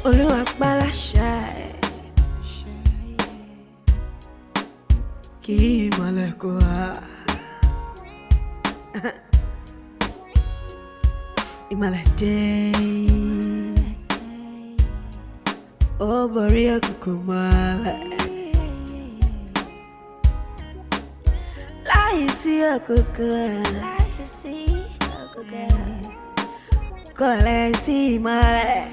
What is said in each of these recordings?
Olúwa pa láṣẹ kí ìmọ̀lẹ̀ kó wá. Ìmọ̀lẹ̀ dé, ó borí òkùnkùn mọ́lẹ̀. Láìsí òkùnkùn, kò lè sí ìmọ̀lẹ̀.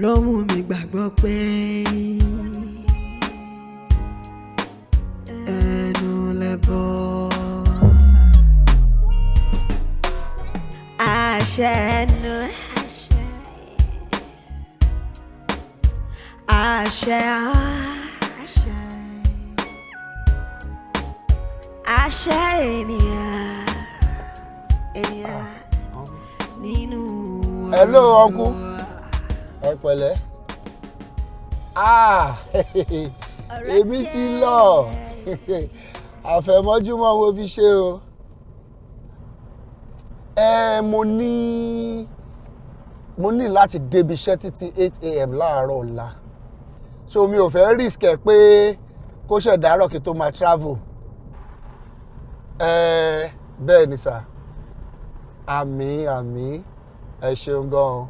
Ló mú mi gbàgbọ́ pé ẹnu lẹ́bọ̀. Àṣẹ ẹnu, àṣẹ, àṣẹ ènìyàn, ènìyàn nínú. Hello, uncle. Ẹ pẹ̀lẹ́. Ah, èmi ti lọ. Àfẹ̀mọ́júmọ́ mo fi ṣe o. Ẹ mo ní láti débi iṣẹ́ títí 8 a.m. láàárọ̀ ọ̀la, so mi ò fẹ́ risk ẹ pé kó ṣẹ̀ dárọ̀ kí tó máa travel. Ẹ bẹ́ẹ̀ ni sà. Àmín, àmín. Ẹ ṣeun gan-an.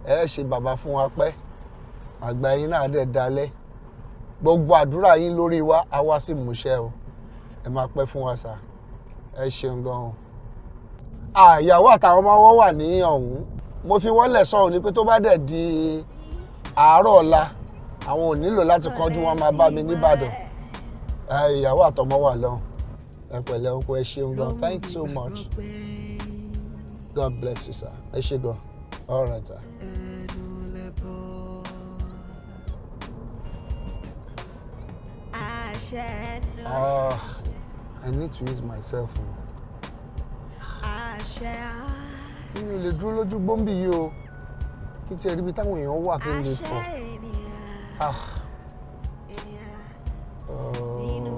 Ẹ ṣe bàbá fún wa pẹ́, àgbà yín náà dẹ̀ dalẹ̀. Gbogbo àdúrà yín lórí wa á wá sí ìmúṣẹ o. Ẹ máa pẹ́ fún wa sà. Ẹ ṣeun gan-an. Àyàwó àtàwọn ọmọ wọn wà ní ọ̀hún. Mo fi wọ́n lẹ̀ sọ̀hún ni pé tó bá dẹ̀ di àárọ̀ ọ̀la, àwọn ò nílò láti kánjú, wọn máa bá mi nìbàdàn. Ìyàwó àtọmọ wà lọ́hùn. Ẹ pẹ̀lẹ́ oko. Ẹ ṣeun gan. Thank you so much. God bless you, sir. Ẹ ṣe gan. All right, sir. Ẹnu lẹ́bọ̀. Àṣẹ ẹnu. Ah, I need to ease myself o. Àṣẹ. Mi ò lè dúró lójú gbòǹbì yìí o. Kí tiẹ̀ ríbi táwọn èèyàn wà kí n lè Àṣẹ tọ̀. ènìyàn, Ah. ènìyàn nínú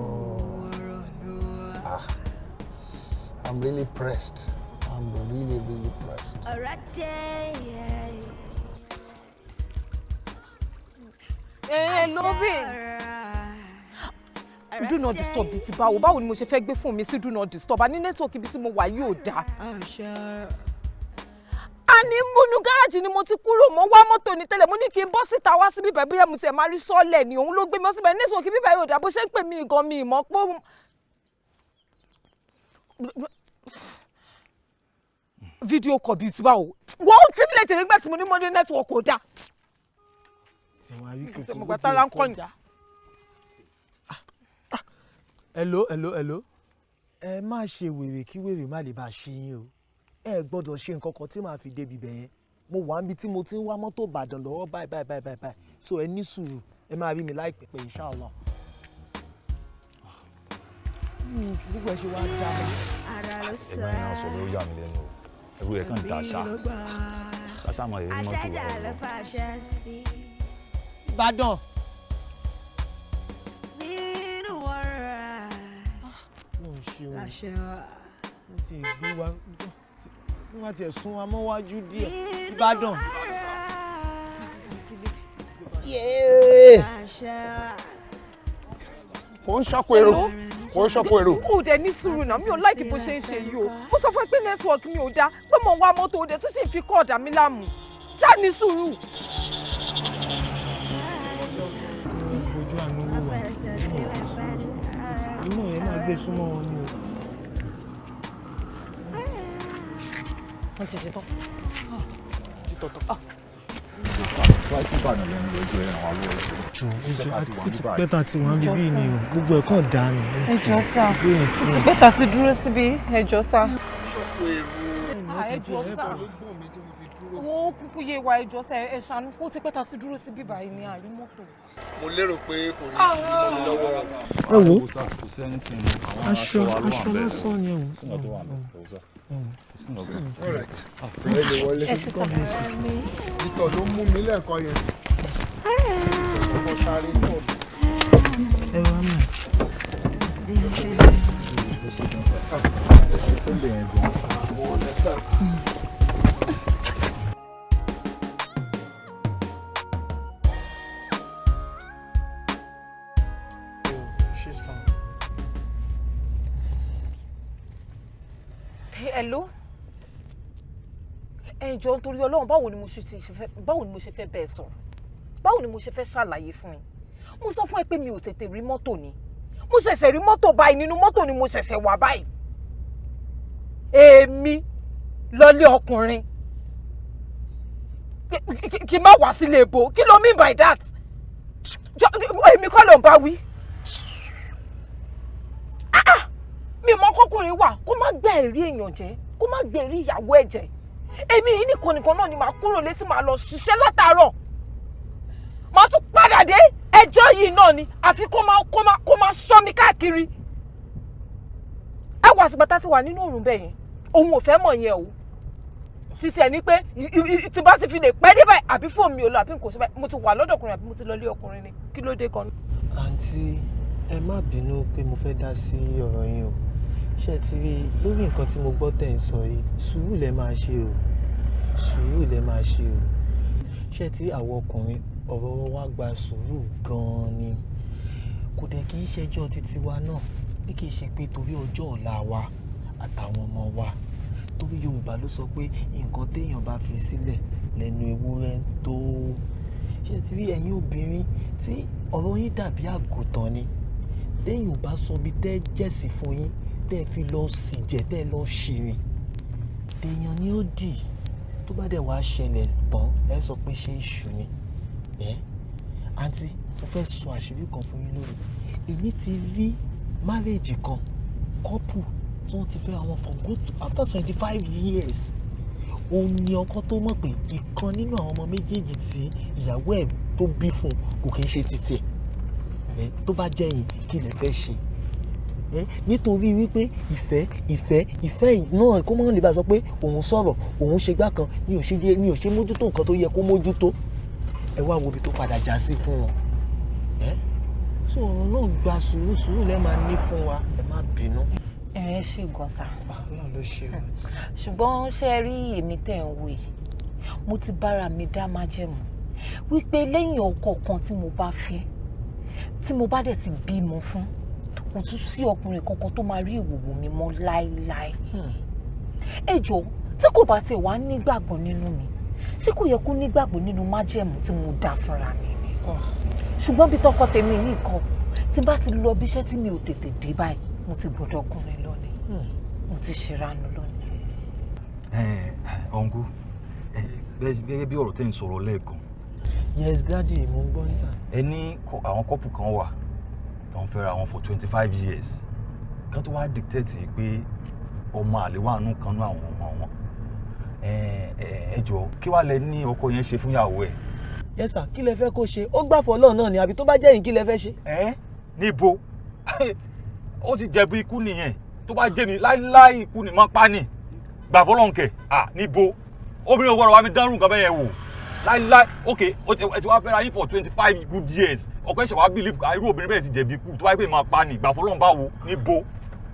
ọ̀rọ̀ ló wà. Ah. I'm really pressed. I'm really, really pressed. Ọ̀rọ̀ dé. Ẹ ló bè. Do not disturb bíi ti báwo? Báwo ni mo ṣe fẹ́ gbé fóònù mi sí do not disturb? A ní network ibi tí mo wà yóò dáa. Àṣẹ. A ní múnú gáràjì ni mo ti kúrò. Mo wá mọ́tò ní tẹ́lẹ̀, mo ní kí n bọ́ síta wá síbí bẹ́ẹ̀, bóyá mo tiẹ̀ máa rí sọ́ọ̀lẹ̀ ni. Òun ló gbé mi síbẹ̀. Network bíbẹ̀ yóò dáa. Bó ṣe ń pè mí gan, mi ìmọ̀ pé video call bíi ti báwo? Wọ́n ó fi mí lè ṣe nígbà tí mo ní network kò dáa. Tí wọ́n á rí kankan Mo ó gbà ti tára ń kọ̀yìn. kọjá. Hello, hello, hello. Ẹ má ṣe wèrè kí wèrè má lè bá a ṣe yín o. Ẹ gbọ́dọ̀ ṣe nǹkan kan tí màá fi débi bẹ̀ yẹn. Mo wà níbi tí mo ti ń wá mọ́tò Ìbàdàn lọ́wọ́ báyìí báyìí báyìí báyìí báyìí, so ẹ ní sùúrù, ẹ máa rí mi láìpẹ́ pẹ́, inshallah. Gbogbo ẹ ṣe wá dá mi. Ara ló sọ. Ẹ̀gbọ́n yẹn sọ ló yà mí lẹ́nu o. Ẹrú ẹ̀ kàn dá ṣá ṣáṣá mọ̀ èyí mọ́tò Àtẹ̀jà ló wọ̀. fàṣẹ sí. Ìbàdàn. Nínú ọ̀rọ̀ Mo ń ṣe o. láṣẹ wà. Mo ti gbé wa, wọ́n ti ẹ̀ sún wa mọ́wájú díẹ̀. Nínú Ìbàdàn. ọ̀rọ̀ láṣẹ wà. Kò ń ṣọ́kọ èrò. Kò ń ṣọ́kọ èrò. Kò dẹ̀ ní sùúrù náà. Mi ò like bó ṣe ń ṣe yìí o. Mo sọ fún ẹ pé network mi ò dáa, pé mo ń wá mọ́tò, òde tó sì ń fi kọ́ ọ̀dà mi láàmú. Já ní sùúrù. Ojú àánú wò wá. Fẹsẹ̀ sílẹ̀ fẹ́ni ara. Ìmọ̀ yẹn máa gbé súnmọ́ wọn ni o. Wọ́n ti ṣetán. Títọ̀tọ̀. Wáyé tí Ìbàdàn lẹ́nu lójú ẹ̀ ràn wá lọ́wọ́. Jù ìjọ Pẹ́ta ti wà ní báyìí. pẹ́ta tí wọ́n bíbí ni o. Gbogbo ẹ̀ kàn dá ni. Ẹ jọ̀ọ́ sà. Ojú èyàn tí Ti bẹ́tà sí dúró síbi. Ẹ jọ̀ọ́ sà. Ṣọ́kọ èrò. Ẹ jọ̀ọ́ sà. Ló gbọ̀n mi tí mo fi dúró. Wọ́n kúkú yé wa. Ẹ jọ̀ọ́ sà, ẹ ṣàánú fún. Ó ti pẹ́ta sí dúró síbí báyìí ní àrí mọ́tò. Mo lérò pé kò ní jù mọ́ mi lọ́wọ́. Ẹ wo Kò sí anything. Àwọn aṣọ aṣọ wa ló wà aṣọ ń bẹ̀. lásán ni o. Kò sí nǹkan tó wà ń bẹ̀. Kò sí. Kò sí nǹkan tó. All right. Ẹ lè wọlé. Ẹ ṣe sà. Ìtọ̀ ló mú mi lẹ́ẹ̀kan yẹn. Mo sáré tọ̀. Ẹ wá mọ̀. Tó lè yẹn gan. Mo understand. Ẹ jọ̀ọ́, nítorí Ọlọ́run, báwo ni mo ṣe fẹ́ bẹ́ẹ̀ sọ̀rọ̀? Báwo ni mo ṣe fẹ́ ṣàlàyé fún yín? Mo sọ fún ẹ pé mi ò tètè rí mọ́tò ni. Mo ṣẹ̀ṣẹ̀ rí mọ́tò báyìí, nínú mọ́tò ni mo ṣẹ̀ṣẹ̀ wà báyìí. Èmi lọlé ọkùnrin, kí n má wá sílé ibo? Kí ló mean by that? Èmi kọ́ ló ń bá wí. Ah, ah! Mi mọ kọkùnrin wà kó má gbẹ ẹ̀rí èèyàn jẹ́, kó má gbẹ ẹ̀rí ìyàwó ẹ̀ jẹ́. Èmi yìí nìkan nìkan náà ni màá kúrò létí, màá lọ ṣiṣẹ́ látàárọ̀, màá tún padà dé, ẹjọ́ yìí náà ni, àfi kó máa ṣọ́ mi káàkiri. Ẹ wà sígbà tá a ti wà nínú òrùn bẹ́ẹ̀ yẹn, òun ò fẹ́ mọ̀ yẹn o. Títí ẹ ní pé tí bá ti fi lè pẹ́ débẹ̀, àbí fóònù mi ò lọ, àbí nǹkan ṣe báyìí, mo ti wà lọ́dọ̀ ọkùnrin, àbí mo ti lọ lé ọkùnrin ni. Kí ló dé gan? Àǹtí, ẹ má bínú pé mo fẹ́ dá sí ọ̀rọ̀ yín o. Ṣé ẹ ti rí i lórí nǹkan tí mo gbọ́ tẹ̀ ń sọ yìí? Sùúrù lẹ máa ṣe o, sùúrù lẹ máa ṣe o. Ṣé ẹ ti rí, àwọn ọkùnrin, ọ̀rọ̀ wa gba sùúrù gan-an ni. Kò dẹ̀ kí ń ṣẹjọ́ títí wa náà, bí kì í ṣe pé torí ọjọ́ ọ̀la wa àtàwọn ọmọ wa. Torí Yorùbá ló sọ pé nǹkan téèyàn bá fi sílẹ̀ lẹ́nu ewúrẹ́ ń tó. Ṣé ẹ ti rí, ẹ̀yin obìnrin, tí ọ̀rọ̀ yín dàbí àgùntàn ni. Téèyàn ò bá sọ bí tẹ́ jẹ̀sí fún yín, tẹ́ fi lọ sì jẹ́, tẹ́ lọ ṣìrìn, téèyàn ni ó dì. Tó bá dẹ̀ wá ṣẹlẹ̀ tán, ẹ sọ pé ṣé èṣù ni ẹ. Àǹtí, mo fẹ́ sọ àṣírí kan fún yín lónìí. Èmi ti rí marriage kan, couple tí wọ́n ti fẹ́ àwọn for good after 25 years, òun ni ọkọ tó mọ̀ pé ìkan nínú àwọn ọmọ méjèèjì tí ìyàwó ẹ̀ tó bí fún un kò kí ń ṣe títí ẹ̀. Tó bá jẹ́ yín, kí lẹ fẹ́ ṣe? Nítorí wípé ìfẹ́ ìfẹ́ ìfẹ́ náà, kó má lè bá sọ pé òun sọ̀rọ̀, òun ṣe gbá kan ní, ò ṣe jẹ́ ní, ò ṣe mójútó nǹkan tó yẹ kó mójútó. Ẹ wá wo ibi tó padà já sí fún wọn. Ẹ so ọ̀rọ̀ náà gba sùúrù. Sùúrù lẹ máa ní fún wa, ẹ má bínú. Ẹ ṣe gan sa. Ọlọ́run ló ṣe o. Ṣùgbọ́n ṣé ẹ rí èmi tẹ̀ ń wò yìí, mo ti bára mi dá májẹ̀mú wípé lẹ́yìn ọkọ kan tí mo bá fẹ́, tí mo bá dẹ̀ ti bímọ fún, kò tún sí ọkùnrin kankan tó máa rí ìwòwò mi mọ́ láéláé. Ẹ jọ̀ọ́, tí kò bá tiẹ̀ wá nígbàgbọ́ nínú mi, ṣé kò yẹ kó nígbàgbọ́ nínú májẹ̀mú tí mo dá fúnra mi ni? Ṣùgbọ́n bí tọkọ tèmi yìí kan, tí bá ti lọ bí iṣẹ́ tí mi ò tètè dé báyìí, mo ti gbọ́dọ̀ ọkùnrin lọ ni, mo ti ṣèrànù lọ ni. Uncle, gẹ́gẹ́ bí ọ̀rọ̀ tẹ́ ń sọ̀rọ̀ lẹ́ẹ̀kan. Yes daddy, mo ń gbọ́ yín sir. Ẹ ní àwọn couple kan wà tó ń fẹ́ra wọn for 25 years kan, tó wá dictate yìí pé ọmọ àlè wà nù kan nú àwọn ọmọ wọn. Ẹ jọ, kí wàá lẹ ní ọkọ yẹn ṣe fún ìyàwó ẹ? Yes sir, kí lẹ fẹ́ kó ṣe? Ó gbà fọlọ́ náà ni, àbí tó bá jẹ́ yín, kí lẹ fẹ́ ṣe? Ẹ níbo? Ó ti jẹ̀bi ikú nìyẹn. Tó bá jẹ́ mi, láíláí, ikú ni máa pa ni. Gbà fọlọ́nkẹ̀ à níbo? Obìnrin ò gbọ́dọ̀ wá mi dánrù nǹkan bẹ́ẹ̀ yẹn wò láíláí. Ok, ó ti ẹ ti wá fẹ́ra yín for 25 good years, ọkọ ẹ̀ ṣe wá believe irú obìnrin bẹ́ẹ̀ ti jẹ̀bi ikú. Tó bá yẹ pé máa pa ni, gbà fọlọ́n báwo? Níbo?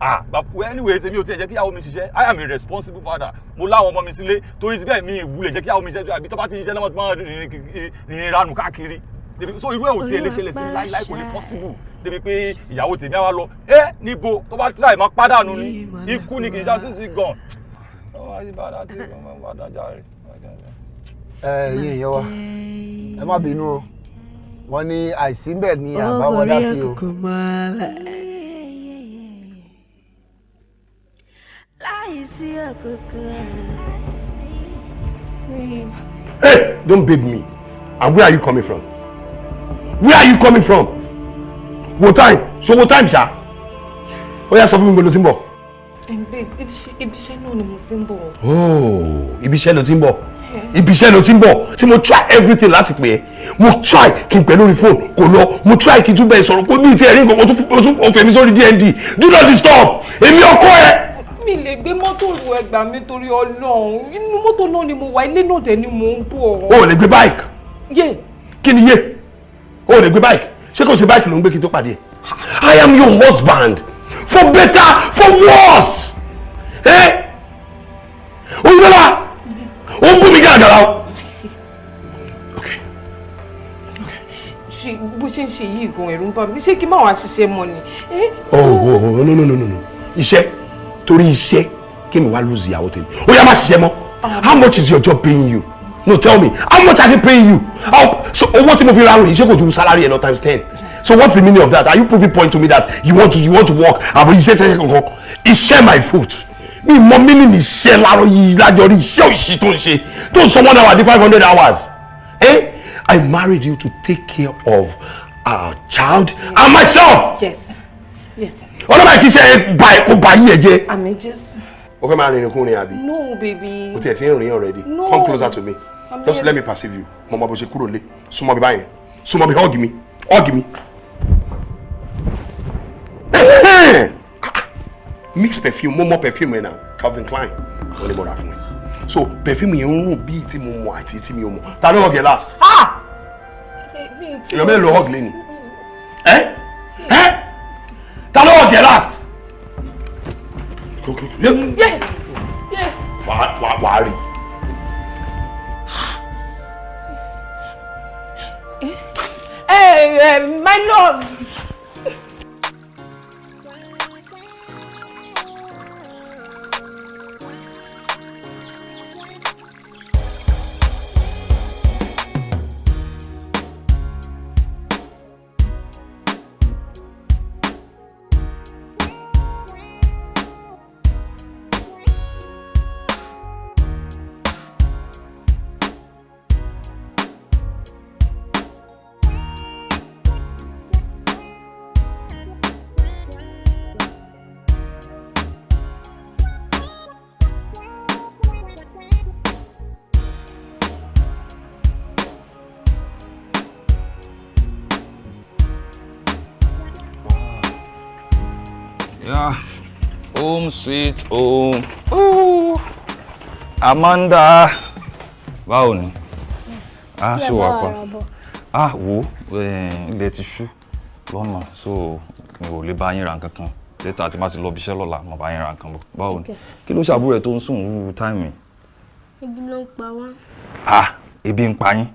Ah, gbà. Anyways, èmi ò tiẹ̀ jẹ́ kí ìyàwó mi ṣiṣẹ́. I am a responsible father. Mo láwọn ọmọ mi sílé, torí ti bẹ́ẹ̀ mi ìwúlẹ̀ jẹ́ kí ìyàwó mi ṣiṣẹ́, àbí tó bá ti ń ṣiṣẹ́ lọ́mọ tó máa rìnrìn ranù káàkiri. So irú ẹ̀ ò tiẹ̀ lè ṣẹlẹ̀ sí láíláí, kò lè possible débi pé ìyàwó tèmi á wá lọ. Ẹ níbo? Tó bá try, máa pàdánù ni, ikú ni, kì í ṣe àṣìṣe gan. Ẹ ẹ̀yin èèyàn wa, ẹ má bínú o. Wọ́n ní àìsí bẹ́ẹ̀ ni àbáwọ́n dá sí o. Láìsí òkùnkùn. Hey, don't babe me. And where are you coming from? Where are you coming from? Wo time? So wo time ṣá? Ó yá, sọ fún mi, níbo lo ti ń bọ̀? Babe, ibiṣẹ́ náà ni mo ti ń bọ̀. Oh, ibi iṣẹ́ ló ti ń bọ̀. Ibi iṣẹ́ ló ti ń bọ̀. Tí mo try everything láti pè é. Mo try kí n pè lórí fóònù, kò lọ. Mo try kí n tún bẹ́ẹ̀ sọ̀rọ̀, kó ní ìtì ẹ̀rí nǹkan, o tún fèmí sórí DND. Do not disturb. Èmi ọkọ ẹ. Mi lè gbé mọ́tò ru, ẹgbàá mi, torí Ọlọ́run. Inú mọ́tò náà ni mo wà, ilé náà dẹ̀ ni mò ń bọ̀. O ò lè gbé bike. Yé. Kí ni yé? O ò lè gbé bike. Ṣé kò ṣe bike ló ń gbé kí n tó pàdé ẹ? I am your husband. For better, for worse. Eh? Oyinbola! Ó ń gún mi gàràgàrà o. Ṣe bó ṣe ń ṣe yìí gan, ẹ̀rù ń bà mí. Ṣé kí n má wàá ṣiṣẹ́ mọ́ ni? Oh, no, no, no, no, no. Iṣẹ́, torí iṣẹ́ kí mi wá lose ìyàwó tèmi. Ó yá, má ṣiṣẹ́ mọ́. How much is your job paying you? No, tell me. How much are they paying you? How, so owó tí mo fi ra àrùn yìí ṣé kò ju salary ẹ lọ times 10? So what's the meaning of that? Are you proving point to me that you want to work? Àbò iṣẹ́ ṣe kankan. Iṣẹ́ my foot. Mi mọ meaning iṣẹ́ lárọ́ yìí lájọ rí iṣẹ́ òṣì tó ń ṣe tó ń sọ 1 hour di 500 hours. Eh? I married you to take care of our child and myself. Yes. Ọlọ́mọ kì í ṣe kó ba yí ẹ jẹ́. Àmín Jésù. O fẹ́ máa rìnrìn kúrin àbí? No, baby. O tiẹ̀ ti ń rìn already. No. Come closer to me. I'm Just here. let me perceive you. Mo mọ bó ṣe kúrò lé. Súnmọ́ mi báyẹn. Súnmọ́ mi, hug mi. Hug mi. Mix perfume, mo mọ perfume ẹ̀ náà. Calvin Klein. Wọ́n ní mo rà fún ẹ. So perfume yẹn ń rùn bíi tí mo mọ̀ àti tí mi ò mọ̀. Ta ló hug ẹ last? Ah! Èèyàn mélòó ló hug lé ni? Ẹ́ ẹ́, ta ló hug ẹ last? Yeah. Wàá rí. Hey, hey, my love. Yeah. Home sweet home. Ooh. Amanda. Báwo ni? Ah, ṣé wàá pa? Ah, wo, ilẹ̀ ti ṣú lọ́nà, so mi ò lè bá yín ra nǹkan kan. Later tí má ti lọ ibiṣẹ́ lọ́la, mo bá yín ra nǹkan bọ̀. Báwo ni? Okay. Kí ló ṣàbúrò ẹ̀ tó ń sùn wúru time? Ebi ló ń pa wá. Ah, ebi ń pa yín.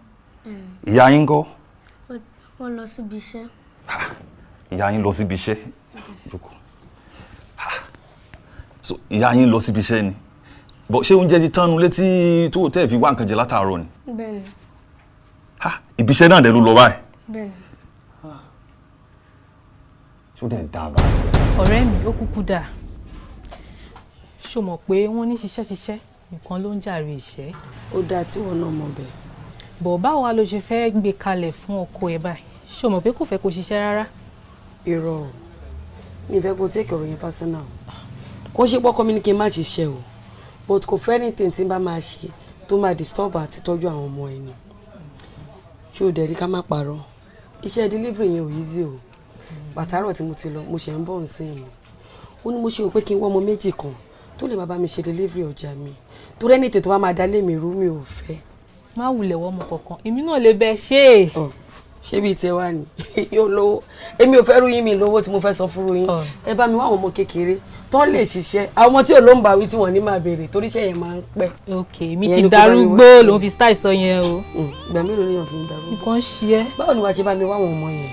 Ìyá yín ńkọ́? Wọ́n lọ síbi iṣẹ́. Ìyá yín lọ síbi iṣẹ́. Jókòó. Ah. So ìyá yín lọ síbi iṣẹ́ ni. But ṣé oúnjẹ ti tán nu létí tó tẹ́ fi wá nǹkan jẹ látàárọ̀ ni? Bẹ́ẹ̀ni. Ibi iṣẹ́ náà dẹ̀ ló lọ báyìí. Bẹ́ẹ̀ni. Ṣó dẹ̀ dáa báyìí? Ọ̀rẹ́ mi, ó kúkú dáa. Ṣó mọ̀ pé wọ́n ní ṣiṣẹ́ ṣiṣẹ́ nìkan ló ń jàre ìṣẹ́? Ó dáa tí wọn náà mọ̀ bẹ́ẹ̀. Bọ̀ báwo wá ló ṣe fẹ́ gbé kalẹ̀ fún ọkọ ẹ̀ báyìí? Ṣó mọ̀ pé kò fẹ́ kó ṣiṣẹ́ rárá? Irọ́ o, mi fẹ́ kó take ọ̀rọ̀ yẹn personal o. Kó ṣe pọ́kọ́ mi ní kí n má ṣiṣẹ́ o, but kò fẹ́ anything tí n bá máa ṣe tó máa disturb àti tọ́jú àwọn ọmọ ẹ̀ ni. Ṣé o dẹ̀ rí, ká má parọ́, iṣẹ́ delivery yẹn ò easy o. Bàtàrọ̀ tí mo ti lọ, mo ṣe ń bọ̀ nsìn ni ó ní mo ṣe rò pé kí n wọ́ ọmọ méjì kan tó lè máa bá mi ṣe delivery ọjà mi, torí anything tó bá máa dá lé mi rú, mi ò fẹ́. Má wulẹ̀ wọ́ ọmọ kankan, èmi náà lè bẹ ṣe é. Ṣé bíi tiẹ̀ wá ni yóò lówó? Èmi ò fẹ́ rú yín, mi lówó tí mo fẹ́ sọ fún yín. Ẹ bá mi wá àwọn ọmọ kékeré tó lè ṣiṣẹ́, àwọn ọmọ tí ò ló ń bá wí tí wọ́n ní máa béèrè, torí iṣẹ́ yẹn máa ń pẹ́. Ok, mi ti darúgbó ló ń fi style sọ yẹn o. Ìgbà mélòó ni yàn fi ń darúgbó? Nǹkan ṣe é. Báwo ni wàá ṣe bá mi wá àwọn ọmọ yẹn?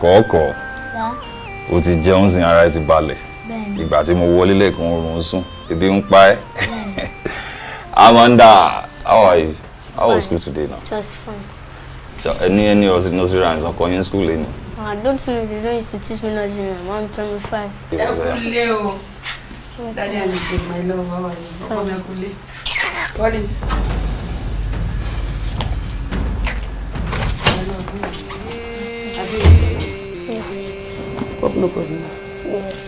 Kọ̀ọ̀kọ̀. Sá. O ti jẹun sin, ara ẹ ti balẹ̀. Bẹ́ẹ̀ni. Ìgbà tí mo wọlé lẹ́ẹ̀kan, oorun ń sùn, ebi ń pa ẹ́. Amanda, how are you? How was school today now? It was fine. So, any nursery rhymes ọkọ yín school lẹ́nu? I don't know, they don't used to teach me nursery rhyme. I'm primary five. Ẹ kúlé o. Daddy and his my love, how are you? Ọkọ mi, ẹ kúlé. Call it. Yes. Hope no problem. Yes.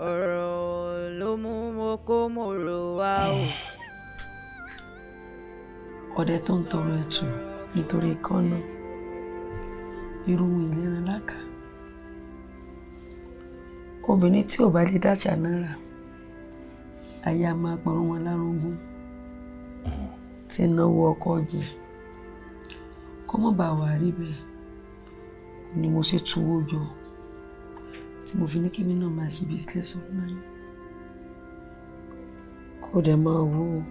Ọ̀rọ̀ ló mú mo kó mo rò wá o. Ọdẹ tó ń tọrọ ẹtù nítorí kọ́nà irú ìlera láka, obìnrin tí ò bá lè dáṣà náírà ayé a máa pọ̀rọ̀ wọn lárugún tí náwó ọkọ jẹ kó mọ̀ bá wà rí bẹ́ẹ̀ ni mo ṣe tuwó jọ tí mo fi ní kí mi náà máa ṣe business online. Kó dẹ̀ máa wò ó.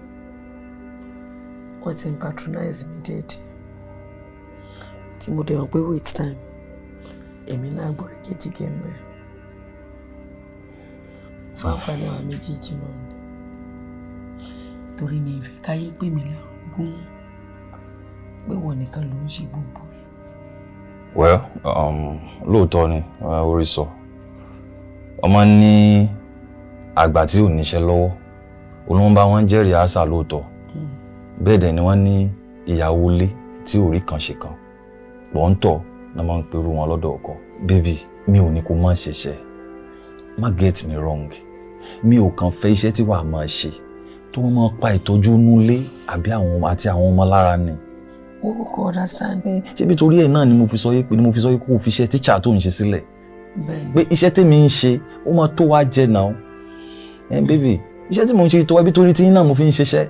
Wọ́n ti ń patronize mi déédéé, tí mo dẹ̀ mọ̀ pé with time èmi náà gbọ́dọ̀ jẹ́jìgẹ́ ń bẹ̀ fún àǹfààní àwọn méjèèjì náà ni, torí mi ìfẹ́ káyé pè mí lárugún pé wọ́n nìkan ló ń ṣe gbogbo ẹ̀. Well, lóòótọ́ ni orí sọ. Ọmọ ní àgbà tí ò níṣẹ́ lọ́wọ́ olóhùn bá wọn jẹ́rìí àṣà lóòótọ́. Bẹ́ẹ̀ dẹ̀ ni wọ́n ní ìyàwó ilé tí ò rí kan ṣe kan pọ̀ńtọ̀ náà máa ń perú wọn lọ́dọ̀ ọkọ. Baby, mi ò ní kó má ṣiṣẹ́, má get me wrong, mi ò kàn fẹ́ iṣẹ́ tí wàá máa ṣe tó wọ́n máa pa ìtọ́jú nulé àbí àwọn àti àwọn ọmọ lára ni. Mo kúkú understand. Ṣé bí torí ẹ̀ náà ni mo fi sọ yé pé ni mo fi sọ yé kó o fi iṣẹ́ tíṣà tó ń ṣe sílẹ̀, pé iṣẹ́ tèmi ń ṣe ó máa tó wá jẹ náà. Ẹ baby, iṣẹ́ tí mo ń ṣe tó wá bí torí tí náà mo fi ń ṣiṣẹ́,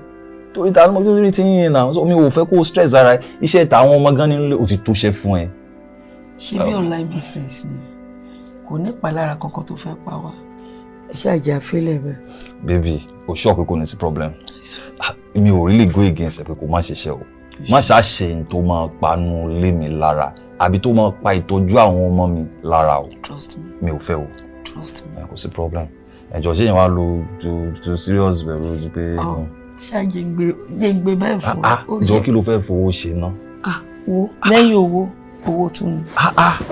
torí ta mo torí tí yín náà, so mi ò fẹ́ kó o stress ara ẹ. Iṣẹ́ tàwọn ọmọ gan nílé o ti tó ṣe fún ẹ. Ṣé bí online business ni kò ní ìpalára kankan tó fẹ́ pa wá, ṣé àjà fílẹ̀ bẹ́ẹ̀. Baby, o sure pé kò ní sí problem? Mi ò really go against ẹ pé kò má ṣiṣẹ́ o, má ṣàṣe n tó máa panu lé mi lára àbí tó máa pa ìtọ́jú àwọn ọmọ mi lára o. Trust me. Mi ò fẹ́ o. Trust me. Kò sí problem. Ẹjọ ṣé yẹn wá lo too serious pẹ̀lú ojú pé. Ṣá jẹ́ ń gbé bẹ́ẹ̀ fún ọ. Jọ kí ló fẹ́ fowó ṣe ná. Wo lẹ́yìn owó owó tún ni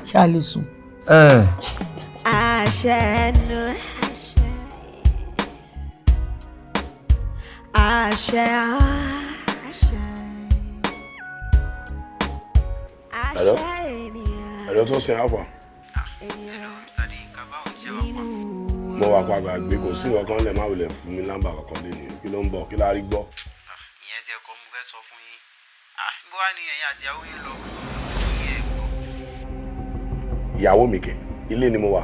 ṣá lè sùn. Àṣẹ ẹnu, àṣẹ, àṣẹ. Hello? Hello, tó ṣe àfà. Mo wà pa gbàgbé, kò sí nǹkan lẹ̀, má wulẹ̀ fún mi nọ́mbà kankan lé ní. Kí ló ń bọ̀? Kí la rí gbọ́? Ìyẹn tí ẹ̀kọ́ mo fẹ́ sọ fún yín. Bó wá ní ẹ̀yin àti ìyàwó yín lọ? Ìyàwó mi kẹ̀, ilé ni mo wà.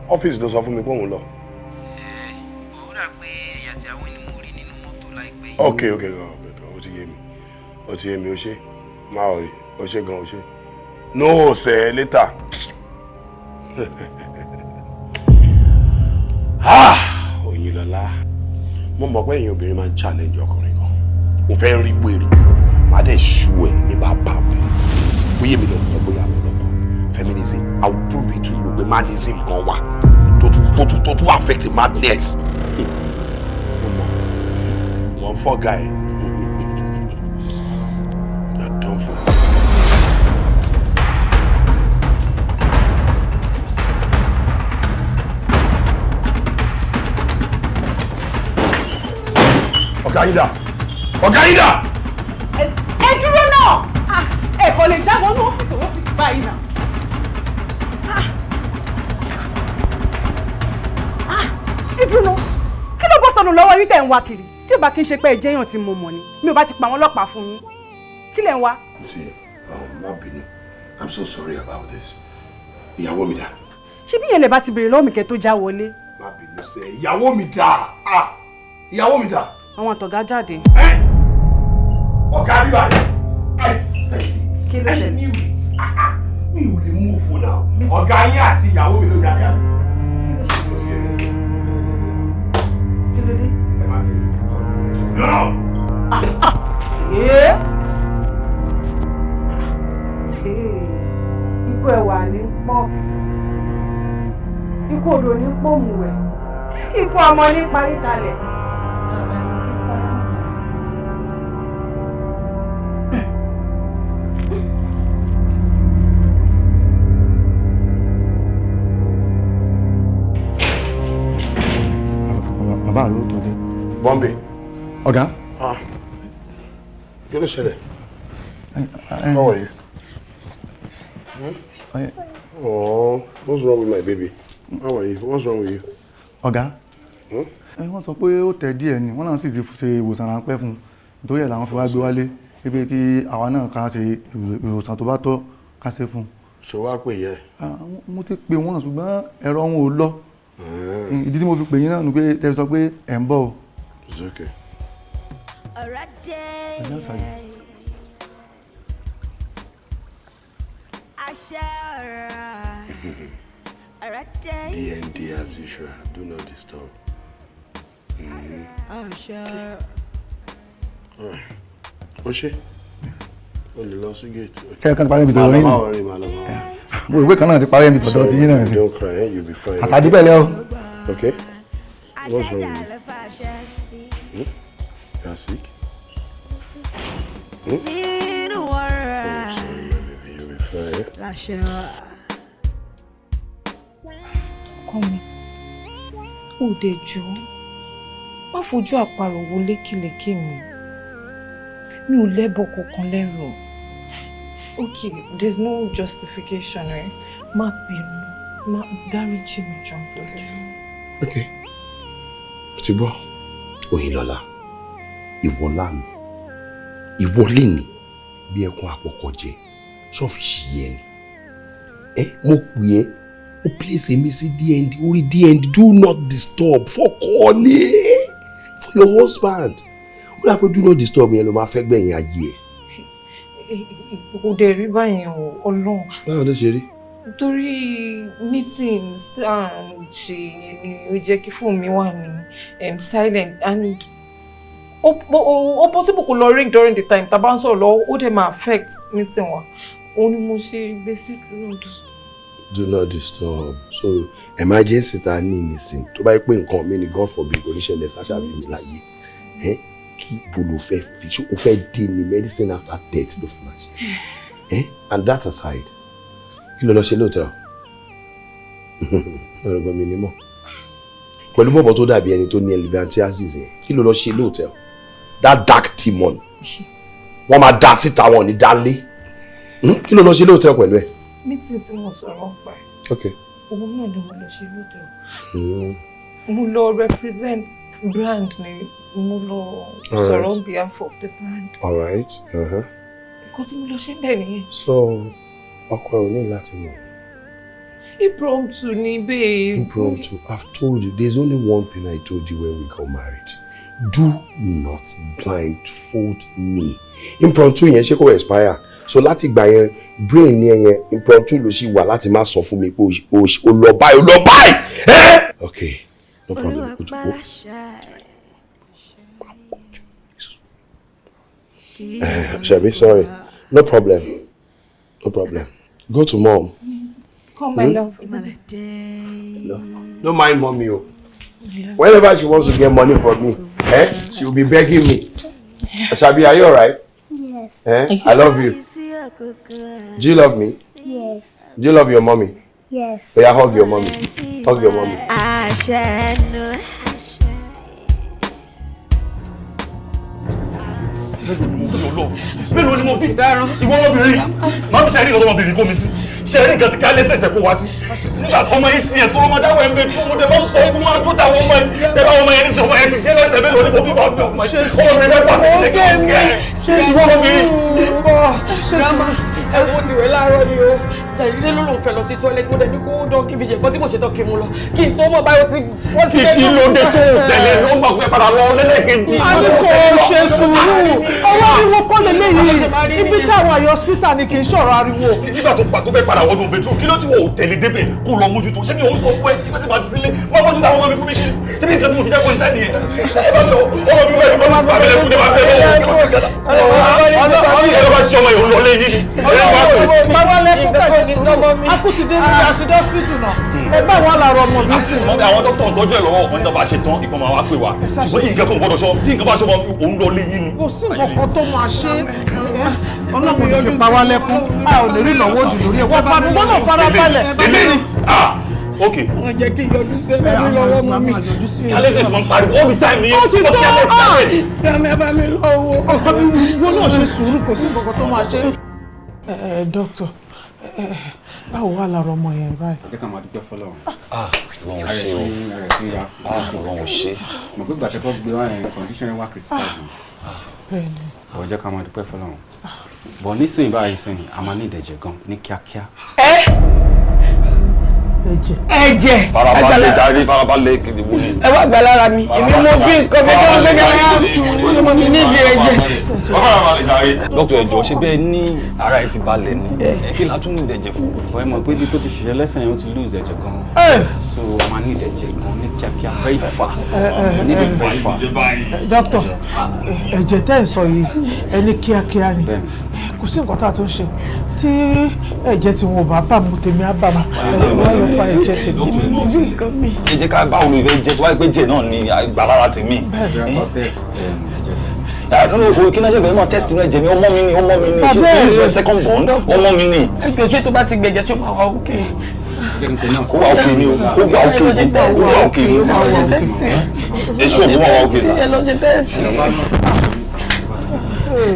Ọ́fíìsì ló sọ fún mi pé òun lọ. Ó dà pé ẹ̀yin àti ìyàwó yín ni mo rí nínú mọ́tò láìpẹ́ yìí. Ok, ok, ó ti yé mi. Ó ti yé mi, ó ṣe. Má ò rí. O ṣe gan, o ṣe. No, sir, later. Ah, Oyinlọlá. Mo mọ̀ pé ẹ̀yin obìnrin máa ń challenge ọkùnrin kan. Mo fẹ́ rí wèrè. Màá dẹ̀ ṣú ẹ̀ ní bàbá wèrè. Bóyá èmi lọ́kọ̀, bóyá àwọn lọ́kọ̀. Feminism, I will prove it to you pé madism kan wà. Tó tún affect madness. Mo mọ̀. Wọ́n fọ́ guy. You're done for. Ọ̀gá yín dà! Ọ̀gá yín dà! Ẹ dúró náà! Ẹ kò lè jábọ̀ ní ọ́fíìsì báyìí náà. Ẹ dúró náà! Kí ló bọ́ sọnù lọ́wọ́ yín tẹ̀ ń wá kiri? Tí ò bá kí n ṣe pé ẹ jẹ́yàn tí mo mọ̀ ni, mi ò bá ti pa àwọn ọlọ́pàá fún yín. Kí lẹ̀ ń wá? Ṣé má bínú, I'm so sorry about this. Ìyàwó mi dà? Ṣé bí yẹn lè bá ti béèrè lọ́wọ́ mi kẹ́ tó já wọlé? Má bínú sẹ́, ìyàwó mi dà! Ìyàwó mi dà! Àwọn àtọ̀gá jáde. Ọ̀gá rí wa, I said it, I knew it. Mi ò lè mú fún náà. Ọ̀gá yín àti ìyàwó mi ló jáde àbí. Kí ló dé? Ẹ má fi kọ́ ọ́ lọ́rọ̀. Ikú ẹwà ní pọ́ọ̀kì, ikú odò ní pòmùwẹ̀, ikú ọmọ ní parí talẹ̀. Bàbá ló tó dé. Bọ́m̀bé. Ọ̀gá. Kí ló ṣẹlẹ̀? How are you? Oh, what's wrong with my baby? How are you? What's wrong with you? Ọ̀gá. Wọ́n sọ pé ó tẹ̀ díẹ̀ ni, wọ́n náà sì ti ṣe ìwòsàn ráńpẹ́ fún un. Nítorí ẹ̀ làwọn fi wá gbé wálé, pé kí àwa náà ká ṣe ìwòsàn tó bá tọ́ ká ṣe fún un. Ṣé wàá pè yẹ? Mo ti pè wọ́n ṣùgbọ́n ẹ̀rọ wọn ò lọ. Ìdí tí mo fi pè yín náà ni pé tẹ́ sọ pé ẹ̀ ń bọ̀ o. It's okay. DND as usual. Do not disturb. All right. Ó ṣe, o lè lọ sí gate. Ṣé ẹ kàn ti parí ibi tọ̀dọ̀ yín? Má worry, má lọ, má worry. Mo rò pé kan náà ti parí ibi tọ̀dọ̀ ti yín náà ni. Don't cry, eh? You'll be fine. Àṣàdí pẹ̀lẹ́ o. Okay. What's wrong with you? Hmm? You are sick? Hmm? Nínú ọ̀rọ̀ Baby, you'll be fine. láṣẹ wa. Ọkọ mi, ò dé jọ, má fojú àparò wo lékèlékè mi. Mi ò lẹ́bọ kankan lẹ́rù. Okay, there's no justification, eh? Má bínú, má dáríjì mi jọ nítorí. Okay. Mo ti gbọ́. Oyinlọ́lá, ìwọ lánàá, ìwọ léni bí ẹkún àpọ̀kọ̀ jẹ, ṣọ́ọ̀fì yẹ ni. Ẹ mo pè é, ó place èmi sí DND, orí DND, do not disturb fọ́kọ ni for your husband. Ó dà pé do not disturb yẹn ló máa fẹ́ gbẹ̀yìn ayé ẹ̀. Kò dẹ̀ rí báyẹn o, Ọlọ́run. Báwo ló ṣe rí? Torí meetings tá à ń ṣe yẹn ni ó jẹ́ kí fóònù mi wà ní silent, and ó possible kó lọ ring during the time tá a bá ń sọ̀rọ̀ lọ́wọ́, ó dẹ̀ máa affect meeting wa. Òun ni mo ṣe gbé sí do not disturb. Do not disturb. So emergency ta ní nísìn, tó bá yẹ pé nǹkan mi ni, God forbid, kò ní ṣẹlẹ̀ sáṣà bí mi láyé ẹ, kí ibo ló fẹ́ fi ṣé o fẹ́ dé ní medicine after death ló fẹ́ máa ṣe ẹ? And that aside, kí ló lọ ṣe lóòótọ́ ọ̀rọ̀ mi ni mọ̀ pẹ̀lú bọ̀bọ̀ tó dàbí ẹni tó ní elephantiasis yẹn? Kí ló lọ ṣe lóòótọ́? That dark demon, wọ́n máa dá síta, wọn ò ní dá lé. Kí ló lọ ṣe lóòótọ́ pẹ̀lú ẹ̀? Meeting tí mo sọ̀rọ̀ ń pa ẹ̀, òun náà ni mo lọ ṣe lóòótọ́. Mo lọ represent brand ni, mo lọ Alright. sọ̀rọ̀ on behalf of the brand. All right. Nǹkan tí mo lọ ṣe bẹ́ẹ̀ nìyẹn. So ọkọ ẹ ò ní láti mọ̀? Impromptu ni, babe. Impromptu. I've told you, there's only one thing I told you when we got married. Do not blindfold me. Impromptu yẹn, ṣé kò expire? So láti ìgbà yẹn, brain ní ẹyẹn impromptu ló ṣì wà láti má sọ fún mi pé o lọ báyìí, o lọ báyìí. Eh? Okay, no problem. Olúwa Ojú pa kó. láṣẹ. Ṣebí, sorry. No problem. No problem. Go to mom. Come, my Hmm? love. No, no mind mommy o. Whenever she wants to get money from me, eh, she will be begging me. Ashabi, are you alright? Yes. Eh? I love you. Do you love me? Yes. Do you love your mommy? Yes. Oya, hug your mommy. Hug your mommy. Àṣẹ nu. Mélòó ni mo bí, Ọlọ́run? Mélòó ni mo bí? Ìwọ ọmọbìnrin, máa fi ṣe rí nǹkan tó ọmọbìnrin kó mi sí, ṣe rí nǹkan tí ká lẹ́sẹ̀ẹsẹ̀ kó wá sí nígbà tó ọmọ 8 years kó ló máa dáwọ́ ẹ̀ ń bẹ tún. Mo dẹ̀ máa ń sọ fún wa tó táwọn ọmọ yẹn ẹ bá ọmọ yẹn ní sọ ọmọ yẹn ti gé lẹ́sẹ̀. Mélòó ni mo bí? Bá bí ọmọ yẹn, ọmọbìnrin fẹ́ pàṣẹ Ṣe ìwọ ọmọbìnrin. Kọ́ grandma, ẹ wo ti wẹ̀ láàárọ̀ ni o. Jàdídé ló lòun fẹ́ lọ sí toilet, mo dẹ̀ ní kó dán kí n fi ṣe nǹkan tí mo ṣe tán kí n mú lọ. Kí n tó mọ̀ báyọ̀ tí wọ́n ti Kí ló dé tó tẹ̀lé ló gbà fẹ́ padà lọ lẹ́lẹ́kejì? A ní kò ṣe sùúrù, ọwọ́ ariwo kọ́ lélẹ́yìí. Ibi táwọn àyè hospital ni, kì í ṣọ̀rọ̀ ariwo. Nígbà tó pa tó fẹ́ padà wọnú bedroom, kí ló tí wọ́n ò tẹ̀lé débẹ̀ kó lọ mójútó? Ṣé mi ò ń sọ fún ẹ nígbà tí màá ti sílé má mójútó àwọn ọmọ mi fún mi? Kí ṣé ní nǹkan tí mo fi jẹ́ kó iṣẹ́ nìyẹn? Ẹ bá mi ọmọ mi wẹ̀ ní bá mi lẹ́kùn ní bá fẹ́ lọ́wọ́ ẹ bá ṣe ọmọ yìí lọ lé yìí ni. Bàbá lẹ́kún kẹ̀sì sùúrù, a kú ti dé níbi àti dé hospital náà, ẹ bá wà lára ọmọ mi sí. Mọ́mí, àwọn dókítà ń tọ́jú ẹ̀ lọ́wọ́, wọn ní tó bá ṣe tán ìpọ́n máa wá pè wá, ṣùgbọ́n nǹkan kan gbọ́dọ̀ sọ tí nǹkan bá ṣe ọmọ òun lọ lé yìí ni. Kò sí nǹkan kan tó máa ṣe é, Ọlọ́run ò ní fi pa wá lẹ́kún, a ò lè rí ìnáwó jù lórí ẹ̀. Wọ́n fara, wọ́n náà fara balẹ̀. Eléyìí, ah, ok. Wọ́n jẹ́ kí n yọjú sí ẹ̀mí lọ́wọ́ mọ́ mi. Carelessness máa ń pariwo all the time ni. Ó ti tó. Careless. Grandma, ẹ bá mi lọ́wọ́. Ọkọ mi, wo náà ṣe sùúrù, kò sí nǹkan kan tó máa ṣe. Ẹ ẹ dókítà, ẹ báwo wà lára ọmọ yẹn báyìí? Ẹ jẹ́ ká máa dúpẹ́ fọlọ́run. Ah, Ọlọ́run ṣe o. Ara ẹ̀ ti ya. Ah, Ọlọ́run ṣe. Mọ̀ pé gbàtẹ́kọ̀ gbé wá yẹn, condition yẹn wà critical gan. Bẹ́ẹ̀ni. Bọ̀ jẹ́ ká máa dúpẹ́ fọlọ́run. Bọ̀ nísìnyí báyìí sìn, a máa ní ìdẹ̀jẹ̀ gan ní kíákíá. Ẹ̀jẹ̀. Ẹ̀jẹ̀. Farabalẹ̀ jàre, farabalẹ̀ kìdí wo ni. Ẹ wá gbà lára mi, èmi mo bí nǹkan fẹ́ kí wọ́n gbé kára sùn, ọmọ mi níbi ẹ̀jẹ̀. Farabalẹ̀ jàre. Dókítà, ẹ jọ̀ọ́, ṣé bẹ́ẹ̀ ní ara ẹ ti balẹ̀ ni? Ẹ kí la tún ní ìdẹ̀jẹ̀ fún? Ẹ mọ̀ pé ibi tó ti ṣiṣẹ́ lẹ́sẹ̀ yẹn, ó ti lose ẹ̀jẹ̀ gan. So a máa need ẹ̀jẹ̀ gan ní kíákíá, very fast. We need it very fast. Dókítà, ẹ̀jẹ̀ tẹ́ ẹ̀ sọ yìí, ẹ ní kíákíá ni. Kò sí nǹkan tá a tún ṣe tí ẹ̀jẹ̀ tí wọn ò bá bà mú, tèmi á bà má. Ẹ wá lọ fa ẹ̀jẹ̀ tèmi. Ẹ jẹ́ ká báwo ló fẹ́ jẹ, tó wáyé pé jẹ náà ni àgbà lára tèmi. Nínú kí náà ṣe fẹ́ máa test inú ẹ̀jẹ̀ mi? Ọmọ mi ni, ọmọ mi ni. Ṣé kí n ṣe second born ọmọ mi ni? Ẹ ṣé tó bá ti gbẹ̀jẹ̀, ṣó máa wà òkè? Kó wà òkè ni o, kó wà òkè ni, kó wà òkè ni. Èso kó wà òkè ni. Ẹ lọ ṣe test.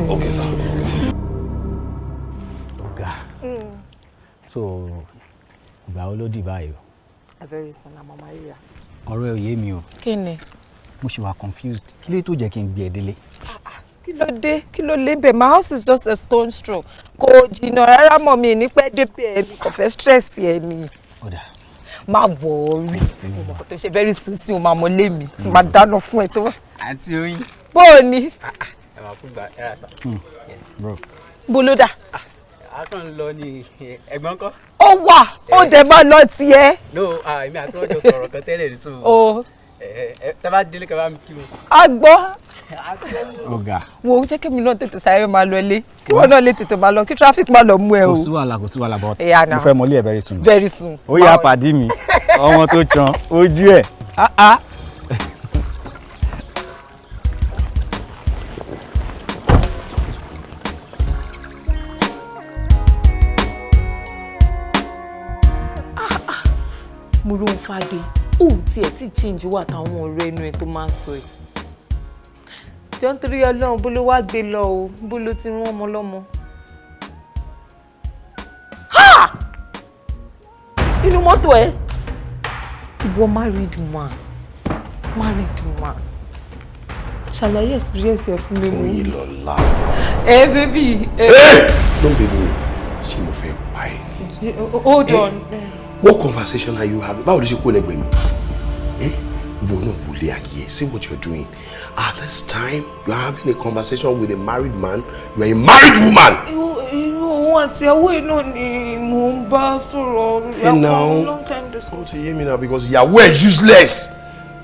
Ok sir. Ọ̀gá, so ìgbà wo ló dì báyìí o? Very soon, àmọ́ máa ríra. Ọ̀rọ̀ ẹ ò yé mi o. Kí ni? Mo ṣì wà confused. Kí ló tó jẹ́ kí n gbé ẹ délé? Kí ló dé? Kí ló lé bẹ̀? My house is just a stone's throw. Kò jìnnà rárá mọ́, mi ní pẹ́ débẹ̀. Ẹ̀ mi kò fẹ́ stress ẹ ni. Ó dà. Má worry, mo mọ̀ tó ṣe. Very soon sí, o máa mọ lé mi tí máa dáná fún ẹ tó wà. Àǹtí Oyin. Bó o ní? Ẹ máa kú gbà ẹ rà sá. Bro. Bó ló dà? A kàn ń lọ ní. Ẹ̀gbọ́n kọ́? Ó wà, ó dẹ̀ máa lọ tiẹ̀. No, èmi àti wọn jọ sọ̀rọ̀ kan tẹ́lẹ̀ ní so. O. Ẹ tẹ́ bá délé, kẹ́ bá mi kí wọn. A gbọ́. Ọ̀gá. Wo, jẹ́ kí mi náà tètè sáré máa lọ ilé, kí wọ́n náà lè tètè máa lọ, kí traffic má lọ mú ẹ o. Kò sí wàhálà, kò sí wàhálà, but Yeah, mo now. fẹ́ mọlé ẹ very soon. Very soon. Ó yá, pàdí mi, ọmọ tó chan ojú ẹ̀, ah ah. Mo ló ń fàdé, ó tiẹ̀ tí change wà táwọn ọ̀rẹ́ ẹnu ẹ̀ tó máa ń sọ ẹ̀. Jọ ń torí Ọlọ́run, bó ló wá gbé lọ o? Bó ló ti rán ọmọ lọ́mọ? Ha! Inú mọ́tò ẹ̀, ìwọ married man, married man, ṣàlàyé experience ẹ fún mi mú. Oyinlọlá. Ẹ baby ẹ. Don't baby me. Ṣé mo fẹ́ pa ẹ ni? Hold on. What conversation are you having? Báwo ló ṣe kó lẹ́gbẹ̀ẹ́ mi? Eh? Ìwọ náà wọlé ayé. See what you're doing. At this time, you are having a conversation with a married man. You are a married woman. Irú òun àti ìyàwó ẹ̀ náà ni mò ń bá sọ̀rọ̀. Hey now. Long time this. Ó ti yé mi now, because ìyàwó ẹ̀ useless.